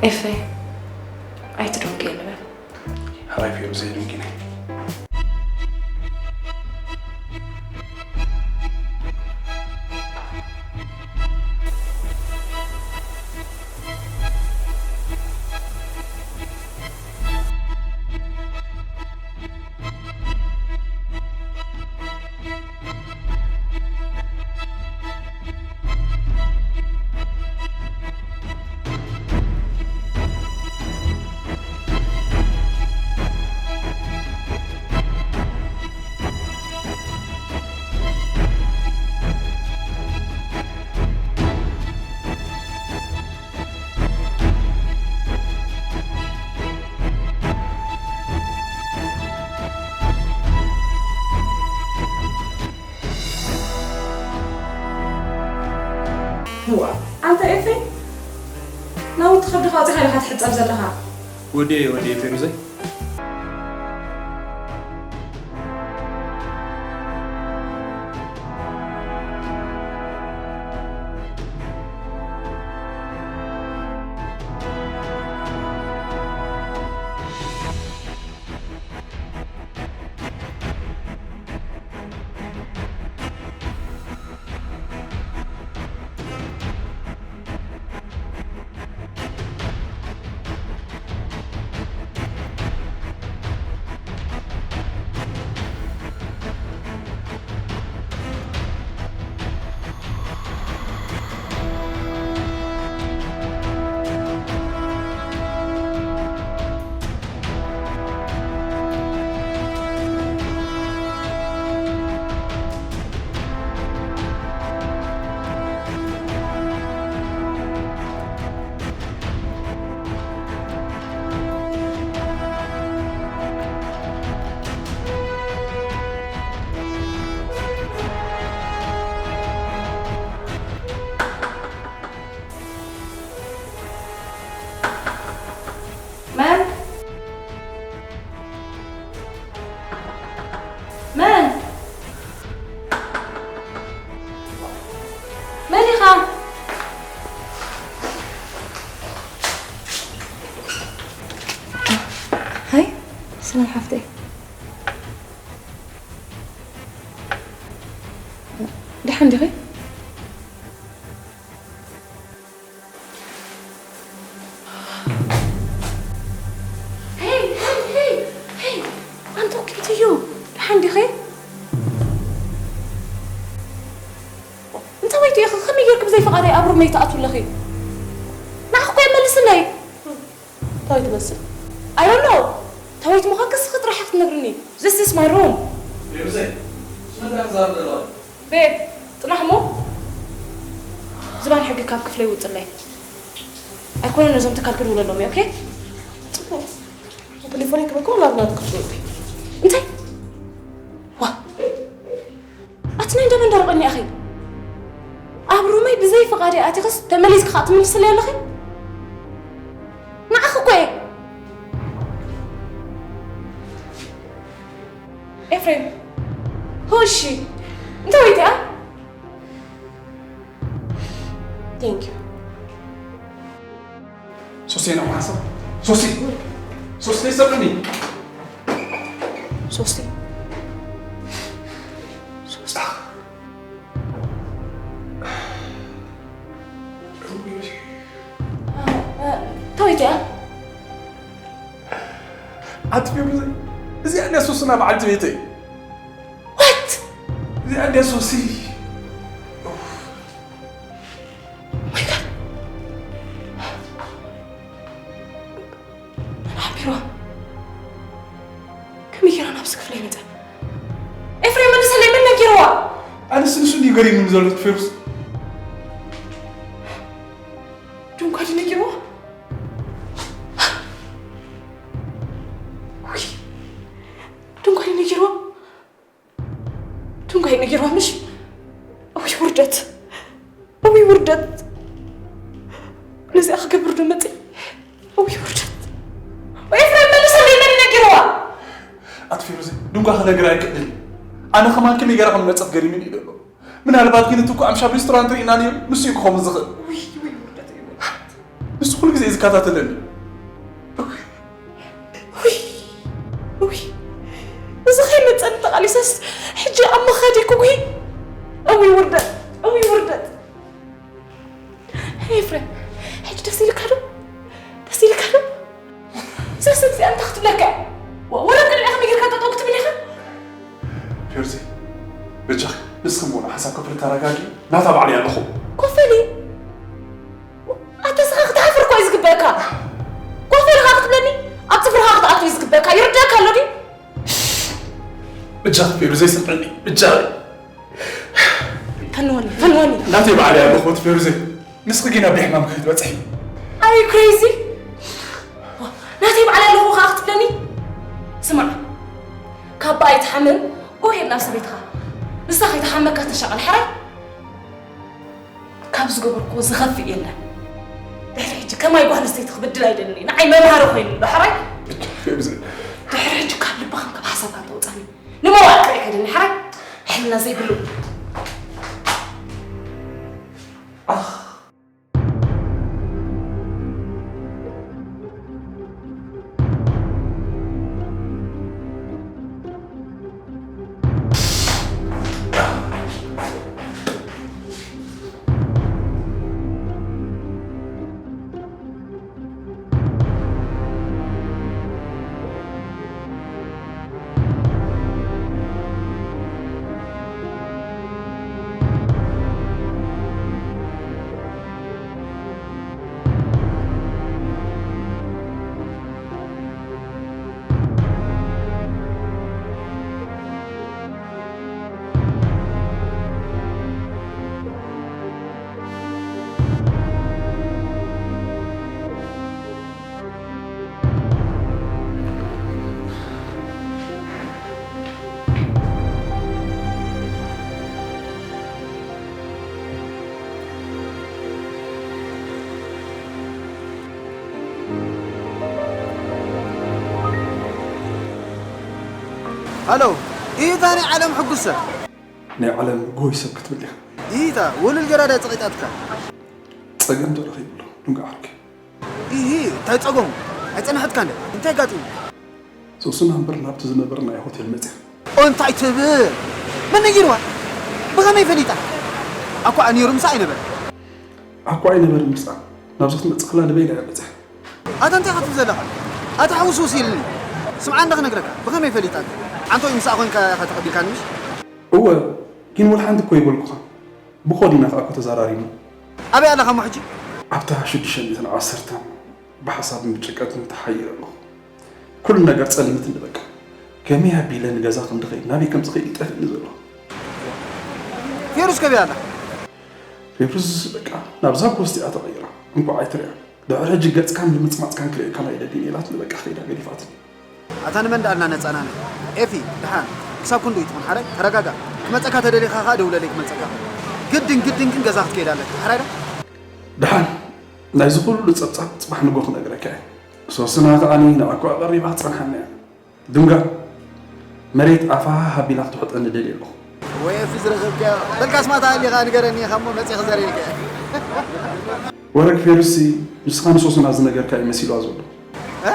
ኤፈይ፣ ኣይትደንጉየ ንበል። ሕራይ ፌሩ ዘይደንጊነ። ዋ፣ ኣንታ ኤፍሬም፣ ናውቲ ከብድኻ ኣውጺኻ ኢኻ ትሕጸብ ዘለኻ። ወዲየ፣ ወዲየ ፌሩዘይ። ናይ ሓፍተይ። ደሓን ዲኺ? ሄይ፣ ሄይ፣ ሄይ፣ ሄይ፣ ኣንታ ወኪልትዮ፣ ደሓን ዲኺ? እንታይ ወይቲ ኢኺ? ከመይ ጌርኪ ብዘይ ፍቓደይ ኣብ ሩመይ ትኣትዊ ኣለኺ? ንዓኺ እኮ እየ መልስለይ። እንታይ ትመስል? I don't know። ተወይት ምዃንኪ እስኺ ጥራሕ ክትነግርኒ። This is my room። ቤብዘይ፣ ምስ መን እያ ትዛረብ ዘለኻ? ቤብ፣ ጥናሕ እሞ ዝባን ሕጊ ካብ ክፍለይ ውፅለይ። ኣይኮነን ነዞም ትካል ክድውለሎም እየ፣ ኦኬ? ፅቡቕ። ቴሌፎነይ ክበካ ወላ ኣብ ናቱ ክፍለይ ውፅለይ። እንታይ? ዋ። ኣቲ ናይ እንዳ መንደር ቐኒ ኣኺ። ኣብ ሩመይ ብዘይ ፍቓደይ ኣቲኽስ ተመሊስኪ ኸኣ ትምልስለይ ኣለኺ? ንዓኺ እኮ እየ። ኤፍሬም፣ ሆ እሺ። እንታይ ወይተ እያ? Thank you። ሶስቴ ነው ማሰብ። ሶስቴ። ሶስቴ ሰብኒ። ሶስቴ። ሶስቴ። ተወይተ እያ? ኣጥፊኡ ብዘይ። እዚኣ እንድያ ሶስና በዓልቲ ቤተይ። What? እዚኣ እንድያ ሶሲ። My God። መን ሓቢርዋ? ከመይ ጌራ ናብዚ ክፍለይ መጸ? ኤፍሬም፣ መልሰለይ፣ መን ነጊርዋ? ኣነስ ንሱ እንድዩ ገሪሙኒ ዘሎ፣ ፌሩዝ። ድንኳ ድዩ ነጊርዋ? ውይ፣ ድንኳ ድዩ ነጊርዋ? ድንኳ እዩ ነጊርዋ፣ ምሽ? እውይ ውርደት፣ እውይ ውርደት። ነዚኣ ክገብር ዶ መጺ? እውይ ውርደት። ኤፍሬም፣ መልሰለይ፣ መን እዩ ነጊርዋ? ኣቲ ፌሩዝ፣ ድንኳ ክነግር ኣይክእልን። ኣነ ከማን ከመይ ገይራ ከም መጸት ገሪሙኒ እዩ ዘሎ። ምናልባት ግን እቲ እኮ ኣምሻብ ሬስቶራንት ርኢና ነይሩ፣ ንሱ እዩ ክኸውን ዝኽእል። ውይ፣ ውይ፣ ውርደት እዩ፣ ውርደት። ንሱ ኩሉ ግዜ እዩ ዝከታተለኒ። ውይ፣ ውይ፣ እዚ ከይመጸኒ ተቓሊሰስ ሕጂ ኣብ መኻዲ ክጉሂ። እውይ ውርደት፣ እውይ ውርደት። ኤፍሬም፣ ሕጂ ደስ ኢልካ ዶ? ደስ ኢልካ ዶ? እዛ ሰብ እዚኣ እንታይ ክትብለካ እያ? ወ-፣ ወላ ቅድሚኣ ከመይ ጌርካ ጠጠው ክትብል ኢኻ? ፌርዚ፣ በጃኺ፣ ንስኺ እሞ ንሓሳብ ክፍሊ ተረጋጊ፣ ናታ ባዕለይ ኣለኹ። ኮፍ በሊ። ኣታ ንስኻ ክትሓፍር እኮ እዩ ዝግበእካ። ኮፍ ኢልካ ክትብለኒ፣ ኣብ ጽፍርኻ ክትኣቱ እዩ ዝግበእካ። ይርደኣካ ኣሎ ድዩ? በጃኺ ፌርዚ፣ ስምዕኒ፣ በጃኺ። ፈንወኒ፣ ፈንወኒ። ናተይ ባዕለይ ኣለኹ፣ እቲ ፌርዚ። ንስኺ ግን ኣብ ሕማም ከይትበጽሒ። Are you crazy? ናተይ ባዕለይ ኣለኹ ከኣ ክትብለኒ? ስማዕ፣ ካብ ብኣይ ትሓምም፣ ኦሄድ ናብ ሰበይትኻ። ንሳ ከይትሓመካ ተሻቐል፣ ሓራይ? ካብ ዝገበርኩዎ ዝኸፍእ የለን። ድሕሪ ሕጂ ከማይ ጓል ኣንስተይቲ ክብድል ኣይደልን እየ። ንዓይ መምሃሪ ኮይኑ ኣሎ፣ ሓራይ? ብቻ ፌርዚ። ድሕሪ ሕጂ ካብ ልብኻን ካብ ሓሳብካን ተውጻኒ። ንመዋዕል ጥራይ ከደኒ፣ ሓራይ? ሕልና ዘይብሉ። ኣኽ። ሃሎ፣ ኢታ ናይ ዓለም ሕጉስ ሰብ። ናይ ዓለም ጎይ ሰብ ክትብል ኢኻ። ኢታ፣ ውሉል ገራዳ ጸቒጣትካ። ጸገም ዶ ረኺብሉ፣ ድንጋ ዓርኪ? ኢሂ፣ እንታይ ጸገሙ? ኣይጸናሕትካን ዶ? እንታይ ኣጋጢሙ? ሶስና እምበር ናብቲ ዝነበርናዮ ሆቴል መፅያ። እንታይ ትብል? መን ነጊርዋ? ብኸመይ ፈሊጣ? ኣኳ ነይሩ ምሳኣ ኣይነበረ። ኣኳ ኣይነበረ ምሳኣ ናብዚ ክትመፅእ ከላ ንበይና እያ መፅያ። ኣታ እንታይ ኢኻ ትብል ዘለኻ? ኣታ ሕውስውስ ኢልኒ። ስምዓ እንዳ ክነግረካ፣ ብኸመይ ፈሊጣ? ኣንተ ወይ ምሳኣ ኮይንካ ኢኻ ተቐቢልካኒ ምሽ? እወ፣ ግን ወላ ሓንቲ እኮ ይበልኩኻ። ብኮድ ኢና ከኣ እኮ ተዛራሪብና። ኣበይ ኣለኻ እሞ ሕጂ? ኣብታ ሽዱሽተ ሚእትን ዓሰርተን ብሓሳብን ብጭንቀትን ተሓይረ ኣለኹ። ኩሉ ነገር ጸልምትኒ በቃ። ከመይ ኣቢለ ንገዛ ከም ድኸይድ ናበይ ከም ዝኸይድ ይጠፍእኒ ዘሎ። ፌሩዝ ከበይ ኣላ? ፌሩዝ በቃ ናብዛ ጎስቲ እያ ተቐይራ። እንኳዕ ኣይትሪኣ። ድሕሪ ሕጂ ገጽካን ንምጽማጽካን ክርእየካ ኣይደልን ኢላትኒ በቃ ከይዳ ገዲፋትኒ። ኣታ ንመን ደኣ እናነጻናና? ኤፊ፣ ደሓን፣ ክሳብ ክንድኡ ይትኹን ሓራይ፣ ተረጋጋእ። ክመጸካ ተደሊኻ ኸኣ ደውለለይ ክመጸካ። ግድን፣ ግድን ግን ገዛ ክትከይድ ኣለካ። ሓራይ ዶ? ደሓን፣ ናይዚ ኩሉ ጸብጻብ ጽባሕ ንጎ ክነግረካ እየ። ሶስና ከኣኒ ንዓኳ ቀሪባ ክትጸንሓኒ እያ። ድንጋ፣ መሬት ኣፋ ሃቢላ ክትውሕጠኒ ደልየ ኣለኹ። ወይ ኤፊ ዝረኸብካዮ። በልካ ስማታ ኣሊኻ ንገረኒ ኢኻ እሞ መጺእ ክዘርየልካ እየ። ወረግ ፌሩሲ ንስኻ ንሶስና ዝነገርካዮ መሲልዋ ዘሎ። እ?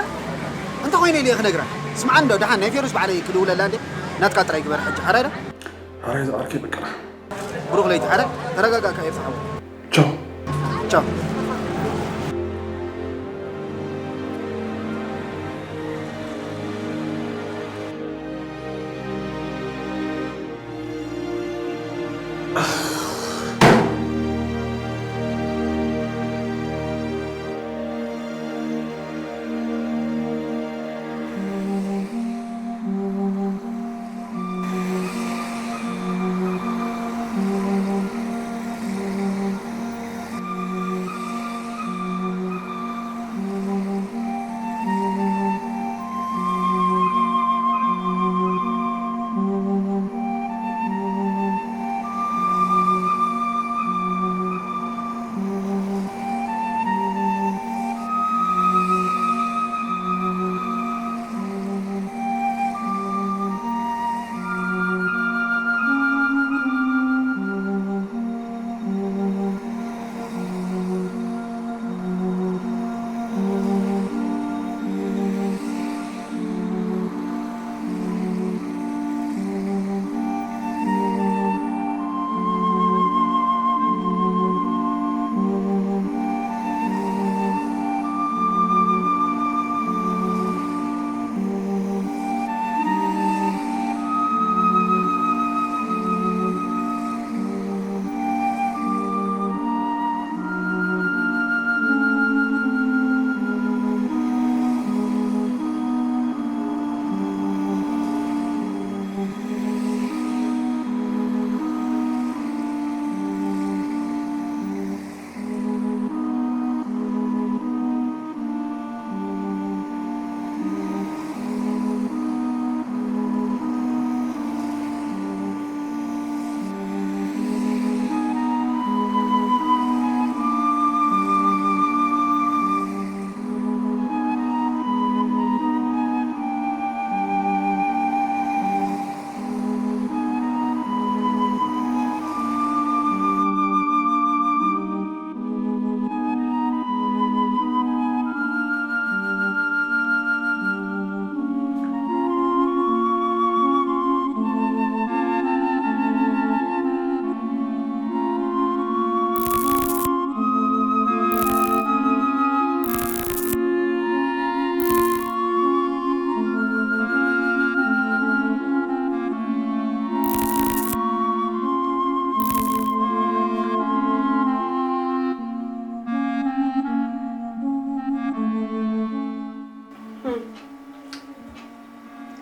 እንተ ኾይነ ኢለ እየ ክነግራ። ስምዓ እንዶ፣ ደሓን ናይ ፌሩስ ባዕለይ ክድውለላ እንዴ? ናትካ ጥራይ ግበር ሕጂ፣ ሓራይ ዶ? ሓራይ ዝዓርከይ በቃ። ብሩኽ ለይቲ፣ ሓራይ። ተረጋጋእካ፣ ኤፍሓው። ቻው። ቻው።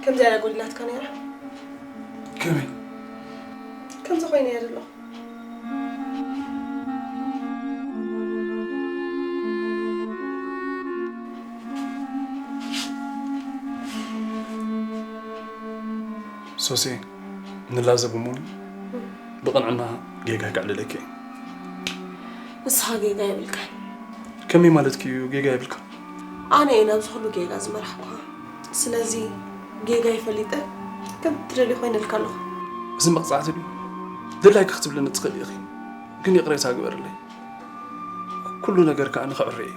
ከምዚ ኣላ ጎዲላትካ ነይራ። ከመይ? ከምዚ ኮይነ እየ ዘለኹ። ሶሴ፣ ንላዘብ እሞኒ ብቕንዕና ጌጋ ከዕልለኪ እየ። ንስኻ ጌጋ የብልካን። ከመይ ማለትኪ እዩ ጌጋ የብልካ? ኣነ እየ ናብዚ ኩሉ ጌጋ ዝመራሕኩኻ። ስለዚ ጌጋ ይፈሊጠ ከም ትደልዮ ኮይነልካ ኣለኹ። እዚ መቕጻዕቲ ድዩ? ድላይኪ ክትብለኒ ትኽእሊ ኢኺ፣ ግን ይቕሬታ ግበርለይ። ኩሉ ነገር ከኣ ንኽዕሪ እየ።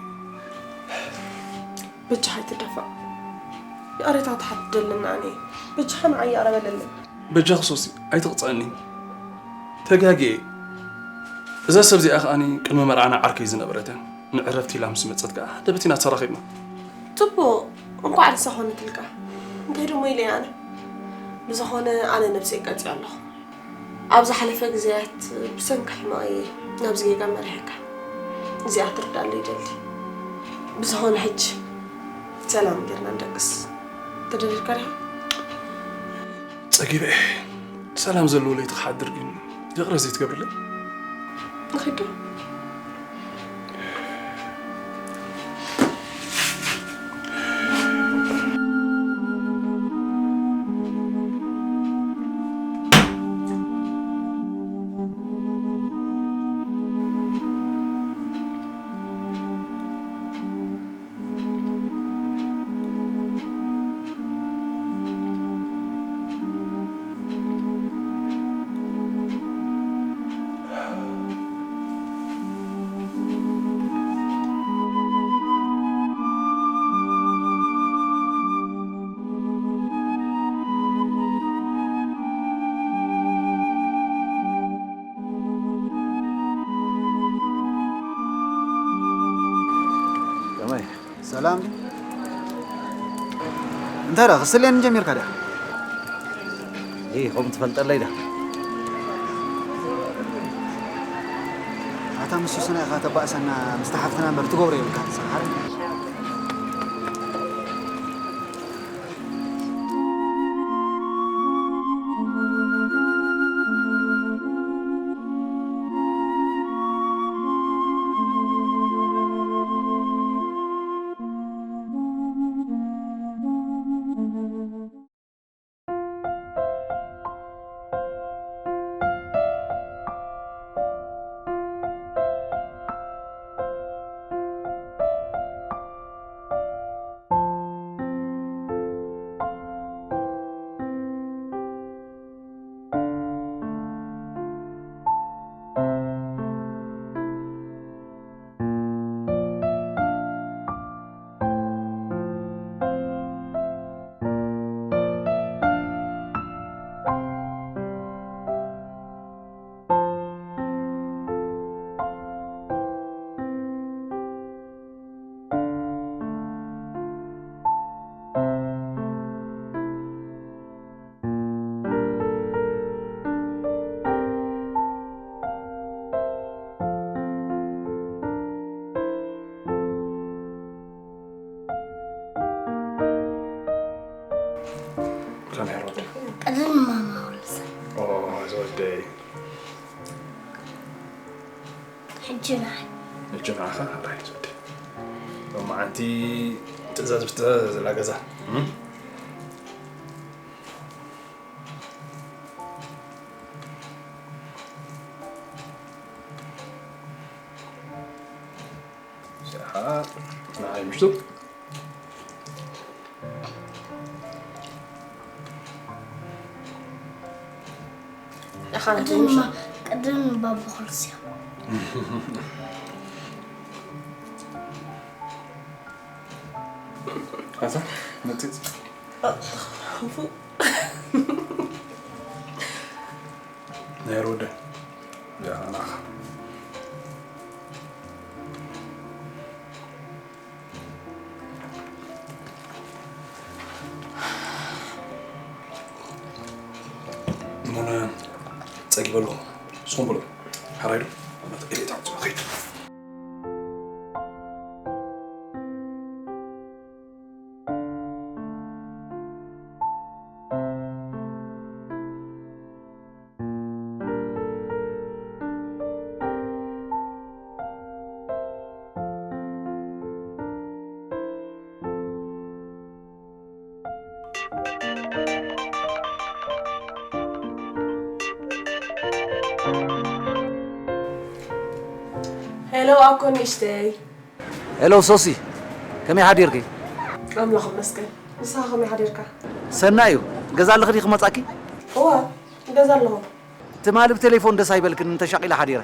በጃኻ ኣይትደፋእ። ይቕሬታ ትሓትደልና ኣነ። በጃኻ ንዓይ ይቕረ በለለይ። በጃኺ ሶሲ፣ ኣይትቕጽዕኒ። ተጋግየ። እዛ ሰብ እዚኣ ከኣኒ ቅድሚ መርዓና ዓርከይ ዝነበረት እያ። ንዕረፍቲ ኢላ ምስ መጸት ከኣ ደበቲና ተራኺብና። ጽቡቕ፣ እንኳዕ ንሳ ኾነትልካ። እንታይ ደሞ ኢለ ኣነ? ብዝኾነ ኣነ ነብሰይ ቀጽየ ኣለኹ። ኣብ ዝሓለፈ ግዜያት ብሰንኪ ሕማቕ እየ ናብዚ ጌጋ መሪሐካ። እዚኣ ትርዳኣለይ ይደሊ። ብዝኾነ ሕጂ ሰላም ጌርና ንደቅስ። ተደሊልካ ዲኻ? ጸጊበ እየ። ሰላም ዘለዎ ለይቲ ክሓድር ግን ይቕረ ዘይትገብርለይ? ንኺድ ዶ? ከመይ? ሰላም ድዩ? እንታይ ደኣ፣ ክስልየኒ ጀሚርካ ድኣ? እይ፣ ከምኡ ትፈልጠለይ ዳ? ኣታ ምስ ሱስና ኢኻ ተባእሰና፣ ምስታ ሓፍትና እምበር ትገብሮ የብልካ፣ ትሰምዓኒ? ከመይ ኣርባዕተ? ቅድም ማማ ወልሰ። ኦ፣ ዝወደይ። ሕጂ ንዓይ። ሕጂ ንዓኻ? ኣራይ፣ ዝወደይ። ሎማዓንቲ ትእዛዝ ብትእዛዝ ዘላ ገዛ። እም? እዚኣ ንዓይ ምሽቱ። ኢኻ ቅድም ማ-፣ ቅድም ባባ ክርስቲያን። ኣታ፣ መጽጽ። ናይ ሮደ። ያ፣ ናኻ። ሙነ ጸጊበ ኣለኹ። ንስኹም ብሉ። ሓራይ ዶ? መተ ኢለ እታ ውጽእ ኸይድ። ሄሎ፣ ኣኮ ንእሽተይ። ሄሎ ሶሲ፣ ከመይ ሓዲርኪ? ኣምላኽ ይመስገን። ንስኻ ከመይ ሓዲርካ? ሰናይ እዩ። ገዛ ኣለኺ ዲኺ ክመጻኪ? እወ፣ ገዛ ኣለኹ። ትማሊ ብቴሌፎን ደስ ኣይበልክን፣ እንተሻቒለ ሓዲረ።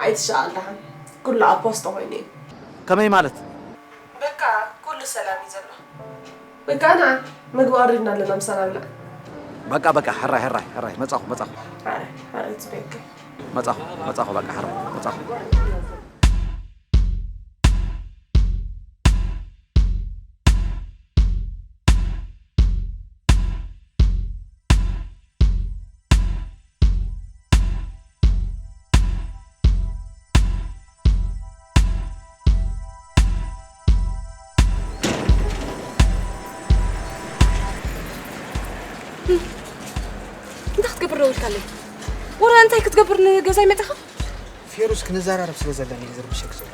ኣይትሻቐል ደሓን። ኩሉ ኣብ ፖስቶ ኮይኑ እዩ። ከመይ ማለት? በቃ፣ ኩሉ ሰላም እዩ ዘሎ። በቃ ና፣ ምግቢ ኣሪድና ኣለና፣ ምሳና ብላዕ። በቃ በቃ፣ ሕራይ ሕራይ ሕራይ፣ መጻኹ መጻኹ። ኣረ ኣረ ጽበይከ መጻኹ መጻኹ፣ በቃ ሕራይ መጻኹ። እንታይ ክትገብር ደው ኢልካለይ? ወረ እንታይ ክትገብር ንገዛይ መጺኻ? ፌሩዝ ክንዘራረብ ስለ ዘለና እዩ ዝርብሸክ ዘሎ።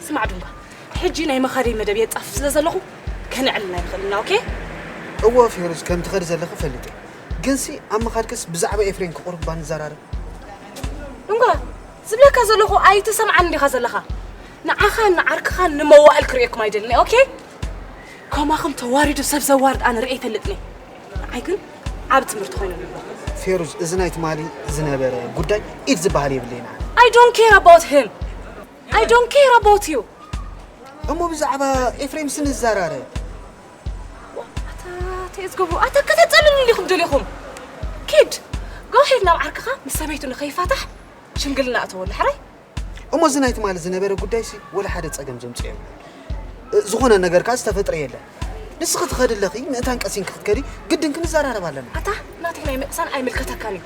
ስማዕ ዱንጋ፣ ሕጂ ናይ መኻደይ መደብ የጻፍፍ ስለ ዘለኹ ከነዕልል ኣይንኽእል ኢና። ኦኬ? እወ ፌሩዝ ከም ትኸዲ ዘለኺ ፈልጥ እየ። ግንሲ ኣብ ምኻድክስ ብዛዕባ ኤፍሬም ክቑርብ ባንዘራረብ። ዱንጋ፣ ዝብለካ ዘለኹ ኣይትሰምዓን እንዲኻ ዘለኻ። ንዓኻን ንዓርክኻን ንመዋእል ክርእየኩም ኣይደልን እየ። ኦኬ? ከማኹም ተዋሪዱ ሰብ ዘዋርድ ኣነ ርእየ ኣይፈልጥን እየ። ንዓይ ግን ዓብ ትምህርቲ ኮይኑ ኣሎ። ፌሩዝ እዚ ናይ ትማሊ ዝነበረ ጉዳይ ኢድ ዝበሃል የብለይን ኣነ። I don't care about him. I don't care about you. እሞ ብዛዕባ ኤፍሬም ስንዘራረብ። ኣታ ተዝገብሩ ኣታ ከተጸልሉ እንዲኹም ደሊኹም። ኪድ ጎ ሄድ ናብ ዓርክኻ ምስ ሰበይቱ ንኸይፋታሕ ሽምግልና እተወሉ ሕራይ። እሞ እዚ ናይ ትማሊ ዝነበረ ጉዳይሲ ወላ ሓደ ጸገም ዘምጽኦ የብሉን። እ፣ ዝኾነ ነገር ከኣ ዝተፈጥረ የለን። ንስኺ ትኸዲ ኣለኺ፣ ምእንታን ቀሲንኪ ክትከዲ ግድን ክንዘራረብ ኣለና። ኣታ ናተይ ናይ ምቅሳን ኣይምልከተካን እዩ።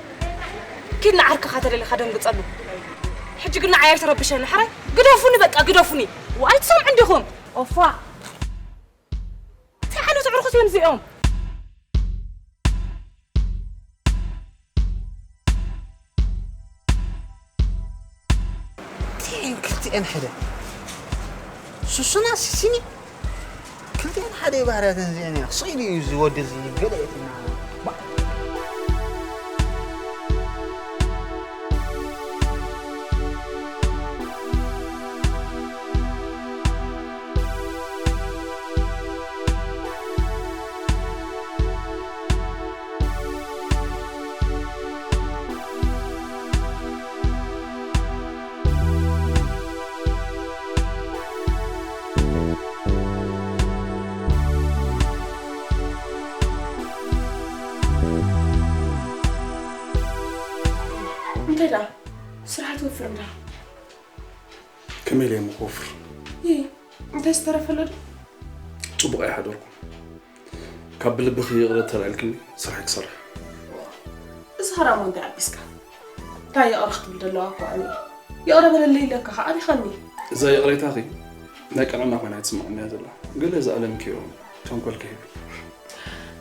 ኪድ ንዓርክኻ ተደሊኻ ደንግጸሉ። ሕጂ ግን ንዓይ ኣይትረብሸኒ ሕራይ። ግደፉኒ በቃ ግደፉኒ። ዋይ ትሰምዑ እንዲኹም። ኦፋ። እንታይ ዓይነት ኣዕሩኽት እዮም እዚኦም? ክልቲኤን ክልቲኤን ሓደ ሱሱና ሲሲኒ ክልቲኤን ሓደ ባህርያተን እዚአን እያ ክስኢሉ እዩ እዚ ወዲ እዚ ገለ የትና እንታይ ደኣ ስራሕ ትወፍር እንዳ ከመይ ኢለ እሞ ክወፍር? ይህ እንታይ ዝተረፈለ ዶ ጽቡቕ ኣይሓደርኩን። ካብ ብልብኺ ይቕረ ተላኢልክኒ ስራሕ ክሰርሕ። እዚ ኸራሞ እንታይ ኣቢስካ እንታይ ይቕረ ክትብል ዘለዋ እኮ ኣነ ይቕረ በለለይ ኢለካ ኸዓ ኣቢኻኒ። እዛ ይቕሬታኺ ናይ ቀንዕና ኮይና ትስምዓኒ እያ ዘላ። ገለ ዝኣለምክዮ ተንኮል ክህብ።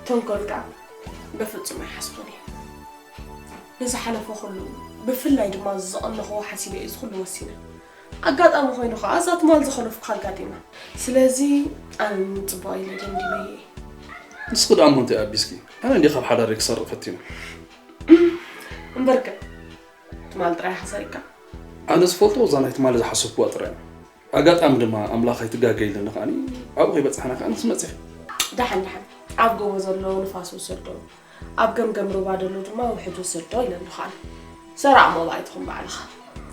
ተንኮል ከዓ በፍጹም ኣይሓስቦን እየ። ንዝሓለፈ ኩሉ ብፍላይ ድማ ዝቐነኽዎ ሓሲበ እየ እዚ ኩሉ ወሲነ። ኣጋጣሚ ኮይኑ ከዓ እዛ ትማል ዝኸለፍኩ ኣጋጢማ። ስለዚ ኣነ ንምፅባቕ ኢለ ደንዲበ እየ። ንስኺ ደኣ እሞ እንታይ ኣቢስኪ? ኣነ እንዲ ካብ ሓዳረይ ክሰርቕ ፈቲነ። እምበርከ ትማል ጥራይ ኢኻ ሰሪቕካ? ኣነ ዝፈልጦ እዛ ናይ ትማሊ ዝሓሰብክዋ ጥራይ እያ። ኣጋጣሚ ድማ ኣምላኽ ኣይትጋገይልኒ ከኣኒ ኣብኡ ከይበጻሕና ከኣ ንስ መጺኺ። ደሓን ደሓን ኣብ ጎቦ ዘሎ ንፋስ ውሰዶ ኣብ ገምገም ሩባ ዘሎ ድማ ውሕጅ ውሰዶ ኢለኒ ከኣኒ። ሰራቕ ሞባይትኹም ባዕልኻ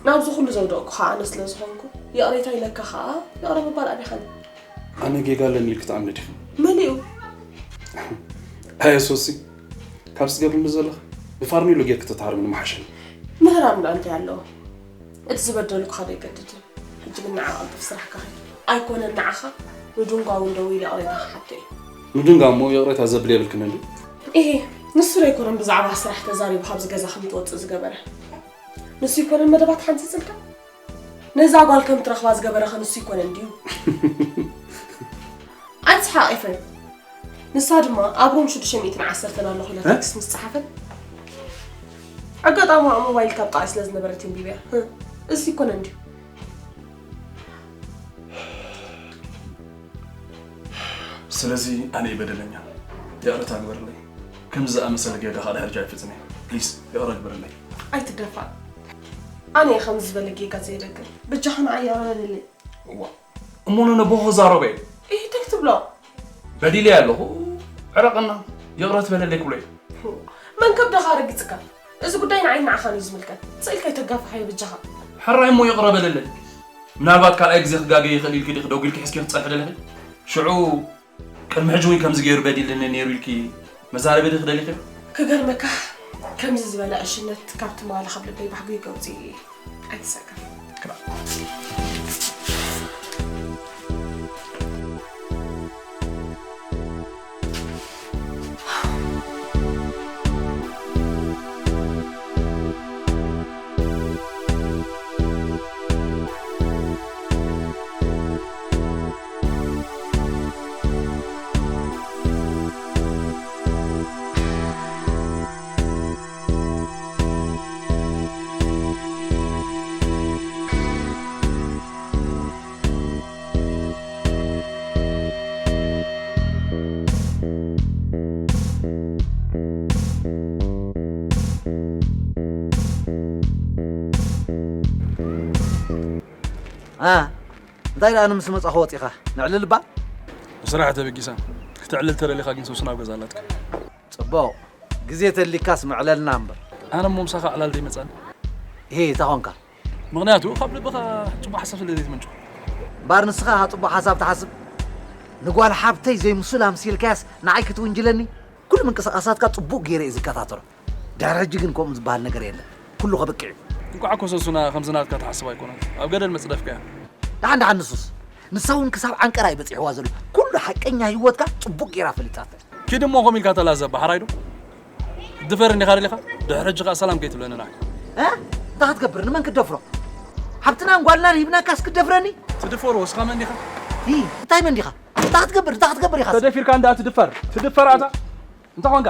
ናብዚ ኩሉ ዘውደቕኩኻ ኣነ ስለ ዝኾንኩ ይቕሬታ ኢለካ ከኣ ይቕረ ምባል ኣቢኻኒ። ኣነ ጌጋ ኣለኒ ኢልኪ ትኣምኒ ዲኺ? መሊኡ ኣየ ሶሲ ካብዚ ትገብርኒ ዘለኺ ብፋርኔሎ ጌርኪ ተትሃርምኒ ምሓሸኒ። ምህራም ደኣ እንታይ ኣለዎ? እቲ ዝበደልኩኻ ዶ ኣይገድድን? ሕጂ ግን ንዓ ቀልጥፍ ስራሕካ ኸይድ። ኣይኮነን ንዓኻ ንዱንጋ እውን ደዊለ ይቕሬታ ክሓቶ እየ። ንዱንጋ እሞ ይቕሬታ ዘብል የብልክን እንዲ? ኢሂ ንሱ ዶ ኣይኮነን ብዛዕባ ስራሕ ተዛሪቡ ካብዚ ገዛ ከም ትወፅእ ዝገበረ? ንሱ ኣይኮነን መደባት ሓንፂፅልካ? ነዛ ጓል ከም ትረኽባ ዝገበረኸ ንሱ ኣይኮነን ድዩ? ኣይትስሓቕ ኤፍሬም። ንሳ ድማ ኣብ ሮም ሽዱሽተ ሚእትን ዓሰርተን ኣለኹ ኢላ እ? ቴክስት ምስ ጸሓፈት ኣጋጣሚ ኣብ ሞባይል ካብ ጣዕይ ስለ ዝነበረት እንዲብያ እዚ ይኮነ እንዲዩ ስለዚ ኣነ በደለኛ ይቕርታ ግበርለይ ከምዚ ዝኣመሰለ ጌጋ ካዳ ሕርጃ ይፍጽም እየ ፕሊስ ይቕረ ግበርለይ ኣይትደፋእ ኣነ እየ ከምዚ ዝበለ ጌጋ ዘይደግም በጃኻ ንዓይ ይቕረ በልለይ እዋ እሞ ነነ ቦሆ ዛረበ እዩ እንታይ ክትብሎ በዲለያ ኣለኹ ዕረቐና ይቕረ ትበለለይ ክብሎ እዩ መን ከብደኻ ረጊፅካ እዚ ጉዳይ ንዓይ ንዓኻን እዩ ዝምልከት ስእልካ ይተጋፍሓዮ በጃኻ ሕራይ እሞ ይቕረ በለለይ ምናልባት ካልኣይ ግዜ ክጋገ ይኽእል ኢልኪ ዲኺ ደጒልኪ ሒዝኪ ክትፀንሒ ደለኺ ሽዑ ቅድሚ ሕጂ እውን ከምዚ ገይሩ በዲልኒ ነይሩ ኢልኪ መዛረቢ ዶ ክደሊኺ? ክገርመካ፣ ከምዚ ዝበለ ዕሽነት ካብቲ መዋለ ካብ ልበይ ባሕጉ ይገውጽ እዩ። ኣይትሰከፍ። ኣ እንታይ ደኣ ንምስ መጻኹ ወጺኻ ንዕልል እባ። ንስራሕ ተበጊሳ። ክትዕልል ተደሊኻ ግን ሰብስና ኣብ ገዛ ኣላትካ። ጽቡቕ ግዜ ተሊካስ ምዕለልና እምበር። ኣነ እሞ ምሳኻ ዕላል ደይመጻኒ። እሄ እንታይ ኾንካ? ምኽንያቱ ካብ ልብኻ ጽቡቕ ሓሳብ ስለ ዘይትምንጭ። እምበኣር ንስኻ ጽቡቕ ሓሳብ ትሓስብ ንጓል ሓብተይ ዘይምሱል ኣምሲልካያስ ንዓይ ክትውንጅለኒ? ኩሉ ምንቅስቓሳትካ ጽቡቕ ገይረ እየ ዝከታተሎ። ድሕሪ ሕጂ ግን ከምኡ ዝበሃል ነገር የለን። ኩሉ ከብቅዕ እዩ። እንቋዕ እኮ ሰሱና ከምዚ ናትካ ትሓስብ ኣይኮነን። ኣብ ገደል መጽደፍካ እያ። ደሓን ደሓን ንሱስ ንሳ እውን ክሳብ ዓንቀራ እዩ በጺሕዋ ዘሎ። ኩሉ ሓቀኛ ህይወትካ ጽቡቕ ገይራ ፈሊጣቶ። ኪድ እሞ ከምኡ ኢልካ ተላዘብ ባሕራይ ዶ? ድፈር እንዲኻ ደሊኻ? ድሕሪ ሕጂ ከኣ ሰላም ከይትብለኒ ንዓይ። እ? እንታይ ክትገብር? ንመን ክትደፍሮ? ሓብትናን ጓልናን ሂብናካስ ክትደፍረኒ? ትድፈር ወስኻ መን ዲኻ? ይ እንታይ መን ዲኻ? እንታይ ክትገብር? እንታይ ክትገብር ኢኻ? ተደፊርካ እንዳ ትድፈር። ትድፈር ኣታ። እንታይ ኾንካ?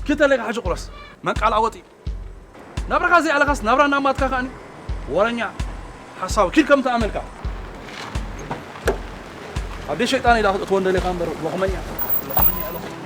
ኪተለይ ሓጂ ቁረስ መንቃል ኣወጢ ናብራኻ ዘይኣለኻስ ናብራ ናማትካ ከኣኒ ወረኛ ሓሳዊ ኪድ ከም ተኣመልካ ኣደ ሸይጣን ኢላ ክትእትዎ እንደሌኻ እምበር ሎኽመኛ ሎኽመኛ ሎኽመኛ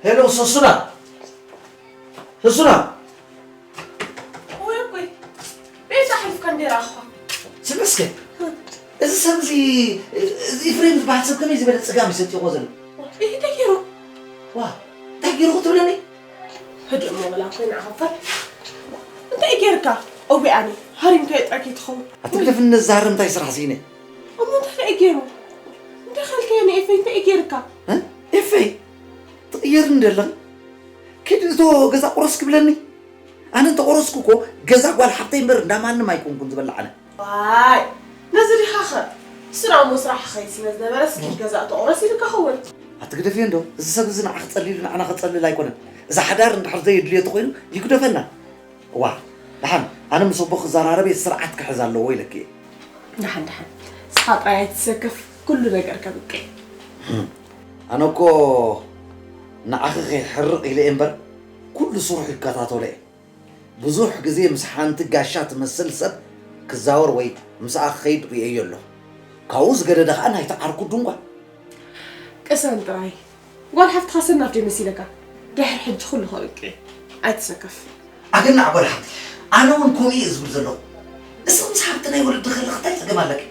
ሄሎ ሰሱና፣ ሰሱና። ወይ ወይ ቤዛ ሓሊፍካ እንዴ ረኣኽዋ? ስምዒ እስከ እዚ ሰብ እዚ እዚ ኢፍሬም ዝበሃል ሰብ ከመይ ዝበለ ጽጋም እዩ ሰጢቕዎ ዘሎ? ይህ እንታይ ገይሩ? ዋ እንታይ ገይሩ ክትብለኒ? ህድእ እሞ በላ ኮይና ዓኸፈር እንታይ ገይርካ? እዊ ኣነ ሃሪምካዮ ጥራይ ከይትኸውን። ኣቲ ግደፍኒ ነዚ ዝሃርም እንታይ ስራሕ ስኢነ? እሞ እንታይ ደኣ ገይሩ? እንታይ ኸልካዮ ንኤፈይ እንታይ ገይርካ? እ? ኤፈይ ትቕየርኒ ዶ ኣለኺ? ኪድ እቶ ገዛ ቁረስ ክብለኒ? ኣነ እንተቆረስኩ እኮ ገዛ ጓል ሓብተይ እምበር እንዳ ማንም ኣይኮንኩን ዝበልዕ ኣነ። ዋይ ነዚ ዲኻኸ? እሱ ደኣ እሞ ስራሕ ይኸይድ ስለ ዝነበረ እስኪ ገዛ እቶ ቁረስ ኢሉካ ኸውን። ኣቲ ግደፍዮ እንዶ እዚ ሰብ እዚ ንዓኺ ጸሊሉ ንዓና ከጸልል ኣይኮነን። እዚ ሓዳር እንድሕር ዘየድልዮ ተኾይኑ ይግደፈና። እዋ ደሓን ኣነ ምስ ኣቦኺ ክዘራረብ እየ ስርዓት ክሕዝ ኣለዎ ኢለኪ እየ። ደሓን ደሓን ንስኻ ጥራይ ኣይትሰከፍ ኩሉ ነገር ከብቅዕ። ኣነ እኮ ንዓኺ ከይሕርቕ ኢለ እየ እምበር ኩሉ ስርሑ ይከታተሎ እየ። ብዙሕ ግዜ ምስ ሓንቲ ጋሻ ትመስል ሰብ ክዛወር ወይ ምስኣ ክኸይድ ርእየዮ ኣለኹ። ካብኡ ዝገደደ ኸኣ ናይቲ ዓርኩ ድንጓ። ቅሰን ጥራይ። ጓል ሓፍትኻ ሰናፍ ዶ መሲለካ? ድሕሪ ሕጂ ኩሉ ከብቅዕ። ኣይትሰከፍ። ኣገናዕ ጓል ሓፍቲ፣ ኣነ እውን ከምኡ እየ ዝብል ዘለኹ። እስኺ ምስ ሓፍቲ ናይ ወለዲ ከለኺ እንታይ ጸገም ኣለኪ?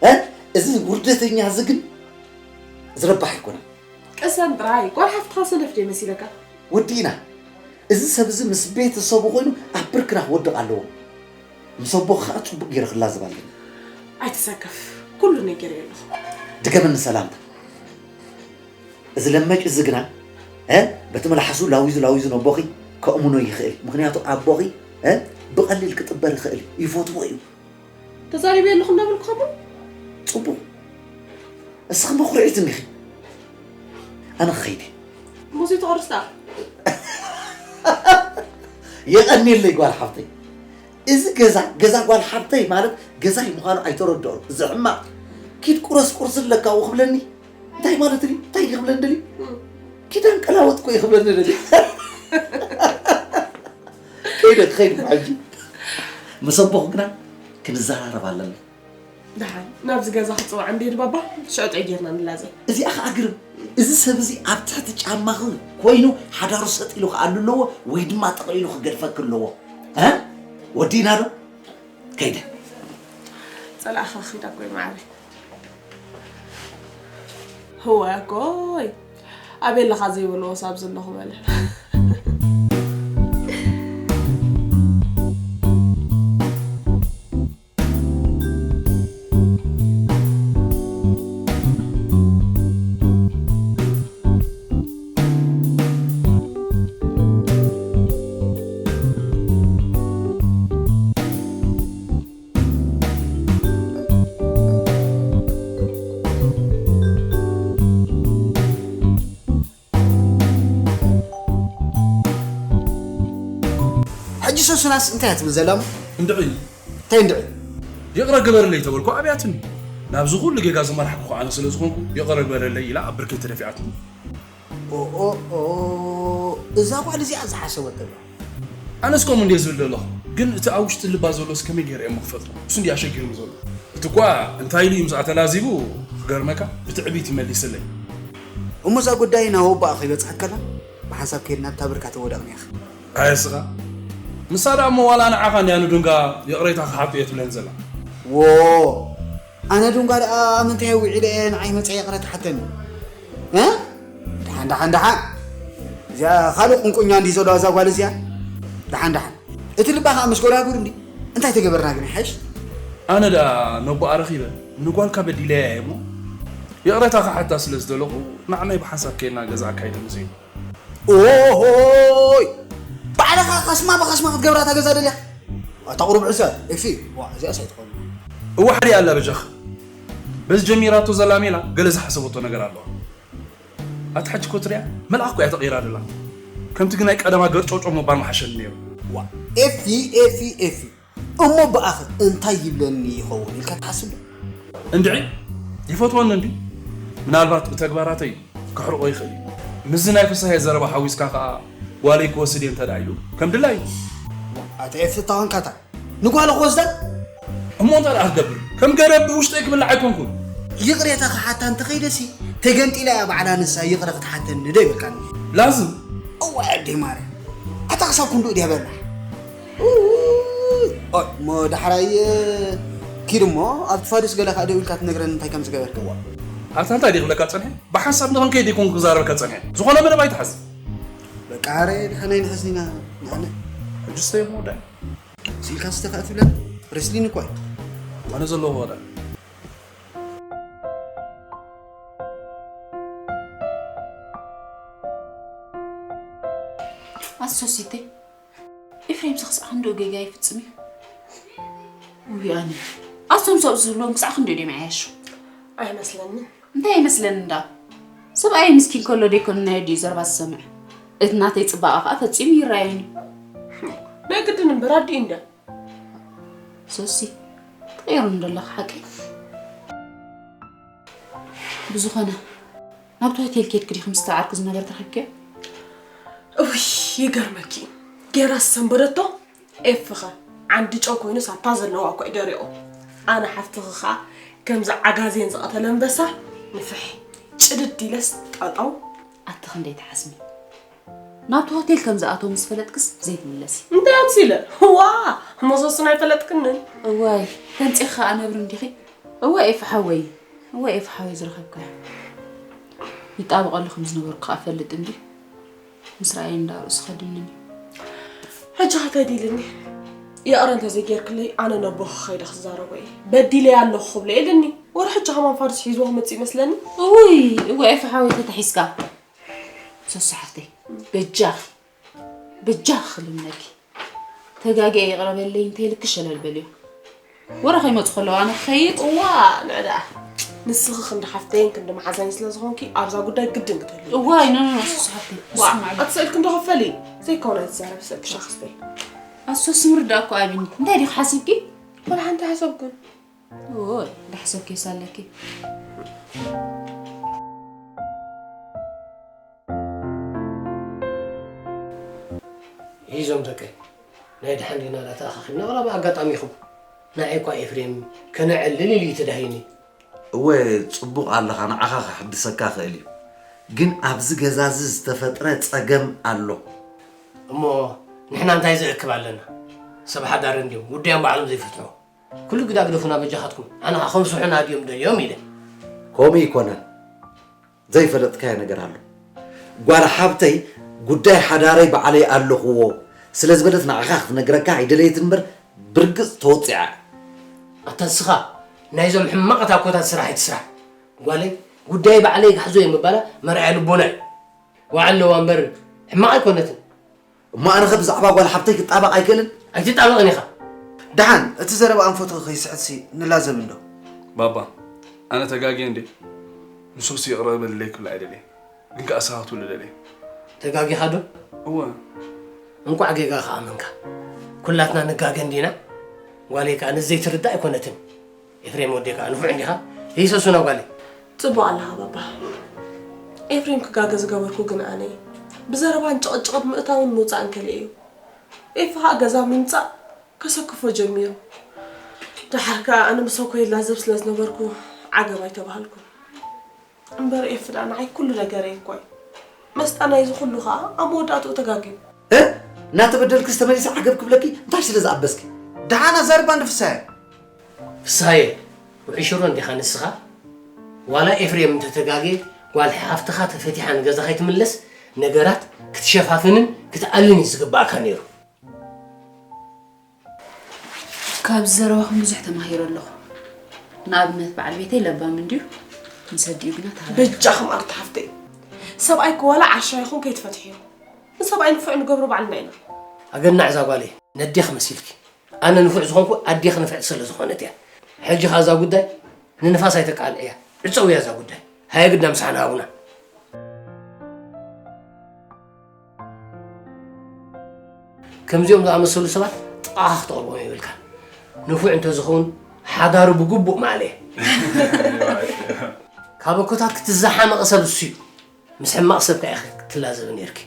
እ? እዚ ውርደተኛ እዚ ግን ዝረባሕ ኣይኮነን። ቅሰን ጥራይ። ጓል ሓፍትኻ ሰነፍ ዶ መሲለካ? ወዲእና። እዚ ሰብ እዚ ምስ ቤተሰቡ ኮይኑ ኣብ ብርክና ክወድቕ ኣለዎ። ምስ ኣቦኺ ከዓ ጽቡቕ ገይረ ክላዘብ ኣለኒ። ኣይትሰከፍ። ኩሉ ነገር ኣለኹ። ድገመኒ ሰላምታ። እዚ ለመጭ እዚ ግና፣ እ፣ በቲ መልሓሱ ላዊዙ ላዊዙ ነቦኺ ከእምኖ ይኽእል። ምኽንያቱ ኣቦኺ፣ እ፣ ብቐሊል ክጥበር ይኽእል እዩ። ይፈትዎ እዩ። ተዛሪበ ኣለኹ እንዳበልኩ ኸሞ? ጽቡቕ። እስኺ መኹርዒት እንዲኺ። ኣነ ክኸይድ እየ። ሙዚ ተቑርስ ደኣ። የቐንየለይ ጓል ሓፍተይ። እዚ ገዛ፣ ገዛ ጓል ሓፍተይ ማለት ገዛይ ምዃኑ ኣይተረድኦን። እዚ ሕማቕ። ኪድ ቁረስ ቁርስ ኣለካ ክብለኒ? እንታይ ማለት እዩ? እንታይ ድዩ ክብለኒ ደልዩ? እም። ኪዳን ቀላወጥኩ እዩ ክብለኒ ደልዩ። ከይደ፣ ክኸይድ እኮ ሕጂ። ምስ ኣቦኹ ግና ክንዘራረብ ኣለና። ደሓን፣ ናብዚ ገዛ ክጽዋዕ እንድየ ድባባ፣ ሽዑ ጥዑይ ጌርና ንላዘብ። እዚኣ ኸኣ ግርም። እዚ ሰብ እዚ ኣብ ትሕቲ ጫማኺ ኮይኑ ሓዳሩ ሰጥ ኢሉ ክኣሉ ኣለዎ ወይ ድማ ጠቕሊሉ ክገድፈኪ ኣለዎ። እ? ወዲእና ዶ? ከይደ። ጸላእኻ ኺዳ እኮ እዩ ማዕረይ። ህወ ኣኮይ፣ ኣበይ ኣለኻ ዘይበልዎ ሳብ ዘለኹ በለ። ሕጂ ሶስናስ እንታይ እያ ትብል ዘላ እሞ? እንድዒ። እንታይ እንድዒ? ይቕረ ግበረለይ ተበልኩ ኣብያትኒ። ናብዚ ኩሉ ጌጋ ዝመራሕኩ ኣነ ስለ ዝኾንኩ ይቕረ ግበረለይ ኢላ ኣብ ብርከይ ተደፊኣትኒ። ኦ፣ ኦ፣ ኦ፣ እዛ ጓል እዚኣ ዝሓሰበት ዘላ። ኣነስ ከምኡ እንድየ ዝብል ዘለኹ፣ ግን እቲ ኣብ ውሽጢ ልባ ዘሎስ ከመይ ገይረ እየ እሞ ክፈልጦ? እሱ እንድዩ ኣሸጊሩኒ ዘሎ። እቲ እኳ እንታይ ኢሉ እዩ ምስኣ ተላዚቡ ክገርመካ፣ ብትዕቢት እዩ መሊስለይ። እሞ እዛ ጉዳይ ናብ ኣቦኣ ከይበጽሐት ከላ፣ ብሓንሳብ ከይድና ኣብታ ብርካ ተወደቕና ኢኻ። ኣየ እስኻ፣ ንሳ ደኣ እሞ ዋላ ንዓኻ እንድያ ንዱንጋ ይቕሬታ ክሓቶ እየ ትብለኒ ዘላ። ዎ፣ ኣነ ዱንጋ ደኣ ምንታይ ውዒለ እየ ንዓይ መጸ ይቕረ ትሓተኒ? እ? ደሓን፣ ደሓን፣ ደሓን። እዚኣ ካልእ ቁንቁኛ እንድዩ ዘለዋ እዛ ጓል እዚኣ። ደሓን፣ ደሓን። እቲ ልባ ኸኣ ምስ ጎራጉር እንዲ። እንታይ ተገበርና ግን ይሓይሽ? ኣነ ደኣ ነቦኣ ረኺበ ንጓልካ በዲለያ እየ እሞ ይቕሬታ ክሓታ ስለ ዝደለኹ ንዓናይ ብሓንሳብ ከይድና ገዛ ኣካይደ ምስ ኢሉ። ኦሆይ! ባዕልኻ ኸስማ ብኸስማ ክትገብራ እታ ገዛ ደልያ? ኣታ ቁሩብ ዕሰ፣ ኤፊ፣ ዋ፣ እዚኣስ ኣይትኾን። እወ፣ ሓዲኣ ኣላ በጃኻ። በዚ ጀሚራቶ ዘላ ሜላ ገለ ዝሓሰበቶ ነገር ኣለዋ። ኣታ ሕጂ እኮ ትሪኣ፣ መልኣኽ እኮ እያ ተቐይራ ደላ። ከምቲ ግን ናይ ቀደማ ገርጨውጨው ምባል ምሓሸኒ ነይሩ። ዋ፣ ኤፊ፣ ኤፊ፣ ኤፊ። እሞ ብኣኺ እንታይ ይብለኒ ይኸውን ኢልካ ትሓስብ ዶ? እንድዒ፣ ይፈትወኒ እንድዩ። ምናልባት ብተግባራተይ ክሕርቆ ይኽእል እዩ። ምስዚ ናይ ፍስሃየ ዘረባ ሓዊስካ ከኣ ጓለይ ክወስድ እየ እንተ ደኣ ኢሉ፣ ከም ድላዩ። ኣታ ኤፍታ ኾንካ እታ ንጓሉ ክወስዳ? እሞ እንታይ ደኣ ክገብር? ከም ገረብ ብውሽጠይ ክብላዕ ኣይኮንኩን። ይቕሬታ ክሓታ እንተኸይደሲ፣ ተገንጢላ እያ ባዕላ ንሳ ይቕረ ክትሓተኒ ዶ ይብልካኒ? ላዝም። እዋይ ኣደይ ማርያም። ኣታ ክሳብ ክንድኡ ድያ በላሕ? ኡይ፣ ኦይ፣ እሞ ዳሕራይ ኪድ እሞ ኣብቲ ፋዱስ ገለ ከኣ ደው ኢልካ ትነግረኒ እንታይ ከም ዝገበርክዋ። ኣታ እንታይ ድየ ክብለካ ጸኒሐ? ብሓንሳብ ንኽንከይድ ኣይኮንኩ ክዛረበካ ጸኒሐ። ዝኾነ መደብ ኣይትሓዝ። በቃ፣ ኣረ፣ ድሓን ኣይንሕዝን ኢና፣ ንዓና። ሕጂ ስተይ እሞ ወዳኢ። ስኢልካ ስተ ከኣ ትብለኒ? ሬስሊን እኮ እዩ። ኣነ ዘለኹ ወዳኢ። ኣሶሲተይ፣ ኤፍሬምስ ክሳዕ ክንድኡ ጌጋ ይፍጽም እዩ? ውይ፣ ኣነ ኣስቶም ሰብ ዝብልዎም ክሳዕ ክንድኡ ድዮም ይዓያሹ? ኣይመስለንን። እንታይ ኣይመስለኒ እንዳ? ሰብኣይ ምስኪን ከሎ ደይኮነ ናይ ኣዲኡ ዘረባ ዝሰምዕ። እቲ ናተይ ጽባቐ ከኣ ፈጺሙ ይረኣየኒ። ናይ ግድን እምበር ኣዲኡ እንዳ። ሶሲ፣ ተቐይሩ እንደለኻ ሓቂ። ብዝኾነ፣ ናብቲ ሆቴል ኬድኪ ዲኺ ምስ ተዓርኩ ዝነበርኪ ረኺብክዮ? እውይ፣ ይገርመኪ። ጌራ ዝሰንበደቶ ኤፍኸ ዓንዲ ጨው ኮይኑስ ኣታ ዘለዋ እኮ እዩ ደሪቑ። ኣነ ሓፍትኺ ኸኣ ከምዚ ዓጋዜን ዝቐተለ ኣንበሳ ንፍሕ። ጭ፣ ጭድድ ኢለስ ጣጣው። ኣቲ ክንደይ ትሓስሚ? ናብቲ ሆቴል ከም ዝኣተው ምስ ፈለጥክስ ዘይትምለሲ። እንታይ ኣምሲለ? ዋ፣ መሰሱን ኣይፈለጥክንን። እዋይ፣ ተንጺኺ ከኣ ነብሪ እንዲኺ። እወ ኤፍ ሓወይ፣ እወ ኤፍ ሓወይ ዝረኸብካዮ። ይጣበቐሉ ከም ዝነበርኩ ከኣ እፈልጥ እንዲ። ምስ ረኣየ እንዳ ርእሱ ከድምኒ። ሕጂ ኸ እንታይ ድኢልኒ? ይቕረ እንተዘይጌርክለይ ኣነ ነቦኺ ኸይደ ክዛረቦ እየ። በዲለያ ኣለኹ ክብሎ የለኒ። ወረ ሕጂ ኸማን ፋርስ ሒዝዎ ክመጽእ ይመስለኒ። እውይ፣ እወ ኤፍ ሓወይ ተታሒዝካ። ሰሱ ሓፍተይ፣ በጃኺ፣ በጃኺ ክልምነኪ። ተጋግየ ይቕረ በለይ እንተ ኢልኪ ሸለል በልዮ። ወረ ከይመጹ ከለዉ ኣነ ክኸይድ። እዋ ንዕ ደኣ ንስኺ ክንዲ ሓፍተይን ክንዲ መሓዛይን ስለ ዝኾንኪ ኣብዛ ጉዳይ ግድን ክትህሉ እዋይ ኖ ኖ ኖ ሱስ ሓፍተይ ዋ ንስኹም ዓቢ ኣቲ ስእልኪ እንዶ ክፈሊ ዘይከውን ኣይትዛረቢ ሰብ ብሻ ክስተይ ኣሶ ስምሪ ደኣ እኮ ኣቢኒ እንታይ ዲኺ ሓሲብኪ ወላ ሓንቲ ሓሰብኩን ኦይ ዳሕሰብኪ ሳለኪ ሂዞም ደቀይ ናይ ድሓን ዲና ዳተኣኻኺብና ዋላ ብኣጋጣሚ ኢኹም ንዓይ እኳ ኤፍሬም ከነዕልል ኢሉ እዩ ተዳሂኒ እወ ጽቡቕ ኣለኻ ንዓኻ ክሕድሰካ ክእል እዩ ግን ኣብዚ ገዛ እዚ ዝተፈጥረ ጸገም ኣሎ እሞ ንሕና እንታይ ዘእክብ ኣለና ሰብ ሓዳር እንድዮም ጉዳዮም ባዕሎም ዘይፈትሑ ኩሉ ግዳ ግደፉና በጃኻትኩም ኣነ ኸ ከብስሑና ድዮም ደልዮም ኢለ ከምኡ ይኮነን ዘይፈለጥካዮ ነገር ኣሎ። ጓል ሓብተይ ጉዳይ ሓዳረይ ባዕለይ ኣለኽዎ ስለ ዝበለት ንዓኻ ክትነግረካ ኣይደለየትን እምበር ብርግጽ ተወጺዓ እያ። ኣታ ንስኻ ናይዞም ሕማቓት ኣኮታት ስራሕ ኣይትስራሕ። ጓለይ ጉዳይ ባዕለይ ክሕዞ እየ ምባላ መርኣያ ልቦና እዩ። ዋዕ ኣለዋ እምበር ሕማቕ ኣይኮነትን። እሞ ኣነኸ ብዛዕባ ጓል ሓብተይ ክጣበቕ ኣይክእልን? ኣይትጣበቕን ኢኻ። ደሓን፣ እቲ ዘረባ ኣንፈቱ ከይስሕትሲ ንላዘብ እንዶ። ባባ፣ ኣነ ተጋግየ እንድየ። ንሱስ ይቕረ በልለይ ክብላ ኣይደልየን። ግን ከኣ ንስኻ ክትብሎ ደልየ። ተጋጊኻ ዶ? እወ። እንቋዕ ጌጋ ከኣ ኣመንካ። ኩላትና ንጋገ እንዲና። ጓለይ ከኣ ነዚ ዘይትርዳእ ኣይኮነትን። ኤፍሬም ወደይ ከኣ ንፉዕ እንዲኻ? ህይሰሱና ጓለይ። ጽቡቕ ኣለኻ ባባ። ኤፍሬም ክጋገ ዝገበርኩ ግን ኣነ እየ። ብዘረባን ጭቕጭቕን ምእታውን ምውጻእን ከሊኤዮ። ኤፊ ከኣ ገዛ ምምጻእ ከሰክፎ ጀሚሩ። ደሓር ከኣ ኣነ ምሰኮ ይላዘብ ስለ ዝነበርኩ ዓገብ ኣይተባሃልኩን። እምበር ኤፍዳ ንዓይ ኩሉ ነገረይ እኮ እዩ። መስጣ ናይዚ ኩሉ ከኣ ኣብ መወዳእትኡ ተጋግዩ። እ? እናተበደልክስ ተመሊሰ ዓገብ ክብለኪ እንታይ ስለ ዝኣበስኪ? ደሓን ኣዛርባ እንዶ ፍሳየ። ፍሳየ፣ ውዑይ ሽሮ እንዲኻ ንስኻ? ዋላ ኤፍሬም እንተተጋግየ ጓል ሓፍትኻ ተፈቲሓ ንገዛ ከይትምለስ ነገራት ክትሸፋፍንን ክትኣልን እዩ ዝግብኣካ ነይሩ። ካብዚ ዘረባኹም ብዙሕ ተማሂረ ኣለኹ። ንኣብነት በዓል ቤተይ ለባም እንድዩ፣ ምስ ኣዲኡ ግና ተሃራፊ። በጃኹም ኣርታ ሓፍተይ፣ ሰብኣይ እኮ ዋላ ዓሻ ይኹን ከይትፈትሕዮ፣ ንሰብኣይ ንፉዕ ንገብሮ ባዕልና ኢና። ኣገናዕ እዛ ጓለይ፣ ነዴኺ መሲልኪ። ኣነ ንፉዕ ዝኾንኩ ኣዴኺ ንፍዕቲ ስለ ዝኾነት እያ። ሕጂ ኸኣ እዛ ጉዳይ ንንፋስ ኣይተቃልዕያ፣ ዕጸውያ እዛ ጉዳይ። ሃየ ግዳ ምሳሕና ሃቡና። ከምዚኦም ዝኣመሰሉ ሰባት ጥቓኻ ክትቐርቦም የብልካን። ንፉዕ እንተዝኸውን ሓዳሩ ብግቡእ ምኣለየ። ካብ ኣኮታት ክትዝሓመቐ ሰብ እሱ እዩ። ምስ ሕማቕ ሰብ ከኣ ኢኺ ክትላዘቢ ነይርኪ።